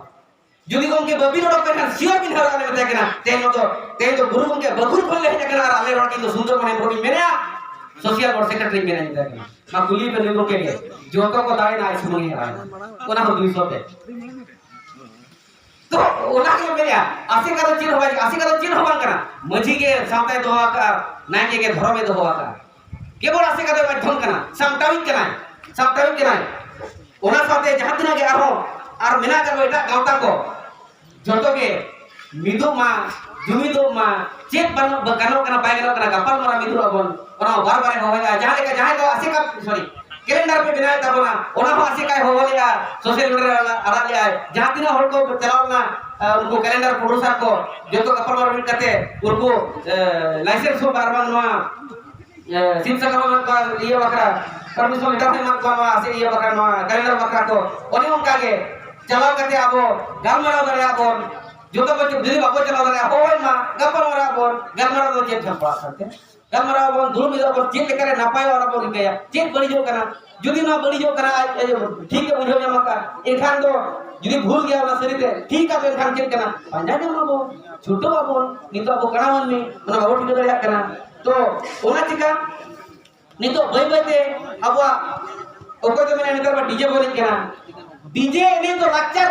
ᱡᱩᱫᱤ ᱜᱚᱢᱠᱮ ᱵᱟᱹᱵᱤᱱ ᱚᱰᱚᱠ ᱞᱮᱠᱷᱟᱱ ᱥᱤᱭᱳᱨ ᱵᱤᱱ ᱦᱟᱨᱟᱜᱼᱟ, ᱢᱮᱛᱟᱭ ᱠᱟᱱᱟ, "ᱛᱮᱦᱮᱧ ᱫᱚ, ᱛᱮᱦᱮᱧ ᱫᱚ ᱜᱩᱨᱩ ᱜᱚᱢᱠᱮ ᱵᱟᱹᱠᱩᱲ ᱠᱷᱚᱱ ᱞᱮ ᱦᱮᱡ ᱟᱠᱟᱱᱟ ᱟᱨ ᱟᱞᱮ ᱨᱚᱲ ᱤᱧ ᱫᱚ ᱥᱩᱱᱫᱚᱨ ᱢᱚᱱᱤ ᱦᱮᱢᱵᱨᱚᱢ ᱤᱧ ᱢᱮᱱᱮᱜᱼᱟ, ᱥᱳᱥᱤᱭᱟᱞ ᱵᱳᱨᱰ ᱥᱮᱠᱨᱮᱴᱟᱨᱤᱧ ᱢᱮᱱᱮᱜᱼᱟ", ᱢᱮᱛᱟᱭ ᱠᱟᱱᱟ᱾ ᱢᱟ ᱠᱩᱞᱤ ᱯᱮ ᱱᱩᱭ ᱜᱚᱢᱠᱮ ᱜᱮ, ᱡᱚᱛᱚ ᱠᱚ ᱫᱟᱲᱮᱱᱟ ᱟᱡ ᱥᱩᱢᱩᱝ ᱮ ᱦᱟᱨᱟᱭᱮᱱᱟ᱾ ᱚᱱᱟ ᱦᱚᱸ ᱫᱩᱭ ᱥᱚ ᱛᱮ᱾ ᱛᱚ ᱚᱱᱟ ᱜᱮ ᱢᱮᱱᱮᱜᱼᱟ, ᱟᱥᱮᱠᱟ ᱫᱚ ᱪᱮᱫ ᱦᱚᱸ ᱵᱟᱝ, ᱟᱥᱮᱠᱟ ᱫᱚ ᱪᱮᱫ ᱦᱚᱸ ᱵᱟᱝ ᱠᱟᱱᱟ᱾ ᱢᱟᱹᱡᱷᱤ ᱜᱮ ᱥᱟᱶᱛᱟᱭ ᱫᱚᱦᱚ ᱟᱠᱟᱫᱼᱟ, ᱱᱟᱭᱠᱮ ᱜᱮ ᱫᱷᱚᱨᱚᱢᱮ ᱫᱚᱦᱚ ᱟᱠᱟᱫᱼᱟ᱾ ᱠᱮᱵᱚᱞ ᱟᱥᱮᱠᱟ ᱫᱚ ᱢᱟᱫᱽᱫᱷᱚᱢ ᱠᱟᱱᱟ, ᱥᱟᱢᱴᱟᱣᱤᱡ ᱠᱟᱱᱟᱭ, ᱥᱟᱢᱴᱟᱣᱤᱡ ᱠᱟᱱᱟᱭ᱾ ᱚᱱᱟ ᱥᱟᱶᱛᱮ ᱡᱟᱦᱟᱸ ᱛᱤᱱᱟᱹᱜ ᱜᱮ ᱟᱨᱦᱚᱸ ᱟᱨ ᱢᱮᱱᱟᱜ ᱟᱠᱟᱫ ᱠᱚ ᱮᱴᱟᱜ ᱜᱟᱶᱛᱟ ᱠᱚ, ᱡᱚᱛᱚ ᱜᱮ ᱢᱤᱫᱚᱜ ᱢᱟ, ᱡᱩᱢᱤᱫᱚᱜ ᱢᱟ, ᱪᱮᱫ ᱵᱟᱹᱱᱩᱜ, ᱜᱟᱱᱚᱜ ᱠᱟᱱᱟ, ᱵᱟᱭ ᱜᱟᱱᱚᱜ ᱠᱟᱱᱟ, ᱜᱟᱯᱟᱞ ᱢᱟᱨᱟᱣ ᱢᱤᱫᱚᱜ ᱟᱵᱚᱱ, ᱚᱱᱟ ᱦᱚᱸ ᱵᱟᱨ ᱵᱟᱨᱮ ᱦᱚᱦᱚᱭᱟ᱾ ᱡᱟᱦᱟᱸ ᱞᱮᱠᱟ ᱡᱟᱦᱟᱸᱭ ᱠᱚ ᱟᱥᱮᱠᱟ, ᱥᱚᱨᱤ, ᱠᱮᱞᱮᱱᱰᱟᱨ ᱯᱮ ᱵᱮᱱᱟᱣᱮᱫ ᱛᱟᱵᱚᱱᱟ, ᱚᱱᱟ ᱦᱚᱸ ᱟᱥᱮᱠᱟᱭ ᱦᱚᱦᱚ ᱞᱮᱜᱼᱟ, ᱥᱳᱥᱟᱞ ᱢᱤᱰᱤᱭᱟ ᱨᱮ ᱟᱲᱟᱜ ᱞᱮᱜᱼᱟᱭ᱾ ᱡᱟᱦᱟᱸ ᱛᱤᱱᱟᱹᱜ ᱦᱚᱲ ᱠᱚ ᱪᱟᱞᱟᱣ ᱞᱮᱱᱟ, ᱟᱸ, ᱩᱱᱠᱩ ᱠᱮᱞᱮᱱᱰᱟᱨ ᱯᱨᱚᱰᱩᱥᱟᱨ ᱠᱚ, ᱡᱚᱛᱚ ᱜᱟᱯᱟᱞ ᱢᱟᱨᱟᱣ ᱢᱤᱫ ᱠᱟᱛᱮ ᱩᱱᱠᱩ, ᱮ, ᱞᱟᱭᱥᱮᱱᱥ ᱦᱚᱸ ᱟᱨ ᱵᱟᱝ ᱱᱚᱣᱟ, ᱮ, ᱥᱤᱢ ᱥᱟᱠᱟᱢ ᱮᱢᱟᱜ ᱠᱚᱣᱟ ᱤᱭᱟᱹ ᱵᱟᱠᱷᱨᱟ, ᱯᱟᱨᱢᱤᱥᱚᱱ ᱞᱮᱴᱟᱨ ᱮᱢᱟᱜ ᱠᱚᱣᱟ ᱱᱚᱣᱟ ᱥᱮ ᱤᱭᱟᱹ ᱵᱟᱠᱷᱨᱟ, ᱱᱚᱣᱟ ᱠᱮᱞᱮᱱᱰᱟᱨ ᱵᱟᱠᱷᱨᱟ ᱠᱚ᱾ ᱚᱱᱮ ᱚᱱᱠᱟ ᱜᱮ ᱪᱟᱞᱟᱣ ᱠᱟᱛᱮ ᱟᱵᱚ ᱜᱟᱞᱢᱟᱨᱟᱣ ᱫᱟᱲᱮᱭᱟᱜ ᱵᱚᱱ᱾ ᱡᱚᱛᱚ ᱠᱚ ᱡᱩᱫᱤ ᱵᱟᱠᱚ ᱪᱟᱞᱟᱣ ᱫᱟᱲᱮᱭᱟᱜᱼᱟ, ᱦᱚᱦᱚᱭ ᱢᱟ, ᱜᱟᱯᱟᱞ ᱢᱟᱨᱟᱣ ᱵᱚᱱ᱾ ᱜᱟᱞᱢᱟᱨᱟᱣ ᱫᱚ ᱪᱮᱫ ᱡᱷᱟᱢᱯᱟ ᱠᱟᱱᱛᱮ? ᱜᱟᱞᱢᱟᱨᱟᱣ ᱵᱚᱱ, ᱫᱩᱲᱩᱵ ᱢᱤᱫᱚᱜ ᱵᱚᱱ, ᱪᱮᱫ ᱞᱮᱠᱟᱨᱮ ᱱᱟᱯᱟᱭᱚᱜᱼᱟ ᱚᱱᱟ ᱵᱚᱱ ᱨᱤᱠᱟᱹᱭᱟ᱾ ᱪᱮᱫ ᱵᱟᱹᱲᱤᱡᱚᱜ ᱠᱟᱱᱟ, ᱡᱩᱫᱤ ᱱᱚᱣᱟ ᱵᱟᱹᱲᱤᱡᱚᱜ ᱠᱟᱱᱟ ᱟᱡ, ᱟᱡ ᱴᱷᱤᱠ ᱮ ᱵᱩᱡᱷᱟᱹᱣ ᱧᱟᱢ ᱟᱠᱟᱫ, ᱮᱱᱠᱷᱟᱱ ᱫᱚ ᱡᱩᱫᱤ ᱵᱷᱩᱞ ᱜᱮᱭᱟ ᱚᱱᱟ ᱥᱟᱹᱨᱤᱛᱮ, ᱴᱷᱤᱠ ᱟᱫᱚ ᱮᱱᱠᱷᱟᱱ ᱪᱮᱫ ᱠᱟᱱᱟ? ᱯᱟᱸᱡᱟ ᱧᱟᱢ ᱟᱵᱚᱱ, ᱪᱷᱩᱴᱟᱹᱣ ᱟᱵᱚᱱ᱾ ᱱᱤᱛᱚᱜ ᱟᱵᱚ ᱠᱟᱱᱟ ᱢᱟᱹᱱᱢᱤ, ᱚᱱᱟ ᱵᱟᱵᱚ ᱴᱷᱤᱠᱟᱹ ᱫᱟᱲᱮᱭᱟᱜ ᱠᱟᱱᱟ᱾ ᱛᱚ ᱚᱱᱟ ᱪᱤᱠᱟ ᱱᱤᱛᱚᱜ ᱵᱟᱹᱭ ᱵᱟᱹᱭ ᱛᱮ ᱟᱵᱚᱣᱟᱜ, ᱚᱠᱚᱭ ᱫᱚ ᱢᱮᱱᱟ ᱱᱮᱛᱟᱨ ᱢᱟ ᱰᱤᱡᱮ ᱵᱚ ᱮᱱᱮᱡ ᱠᱟᱱᱟ᱾ ᱰᱤᱡᱮ ᱮᱱᱮᱡ ᱫᱚ ᱞᱟᱠᱪᱟᱨ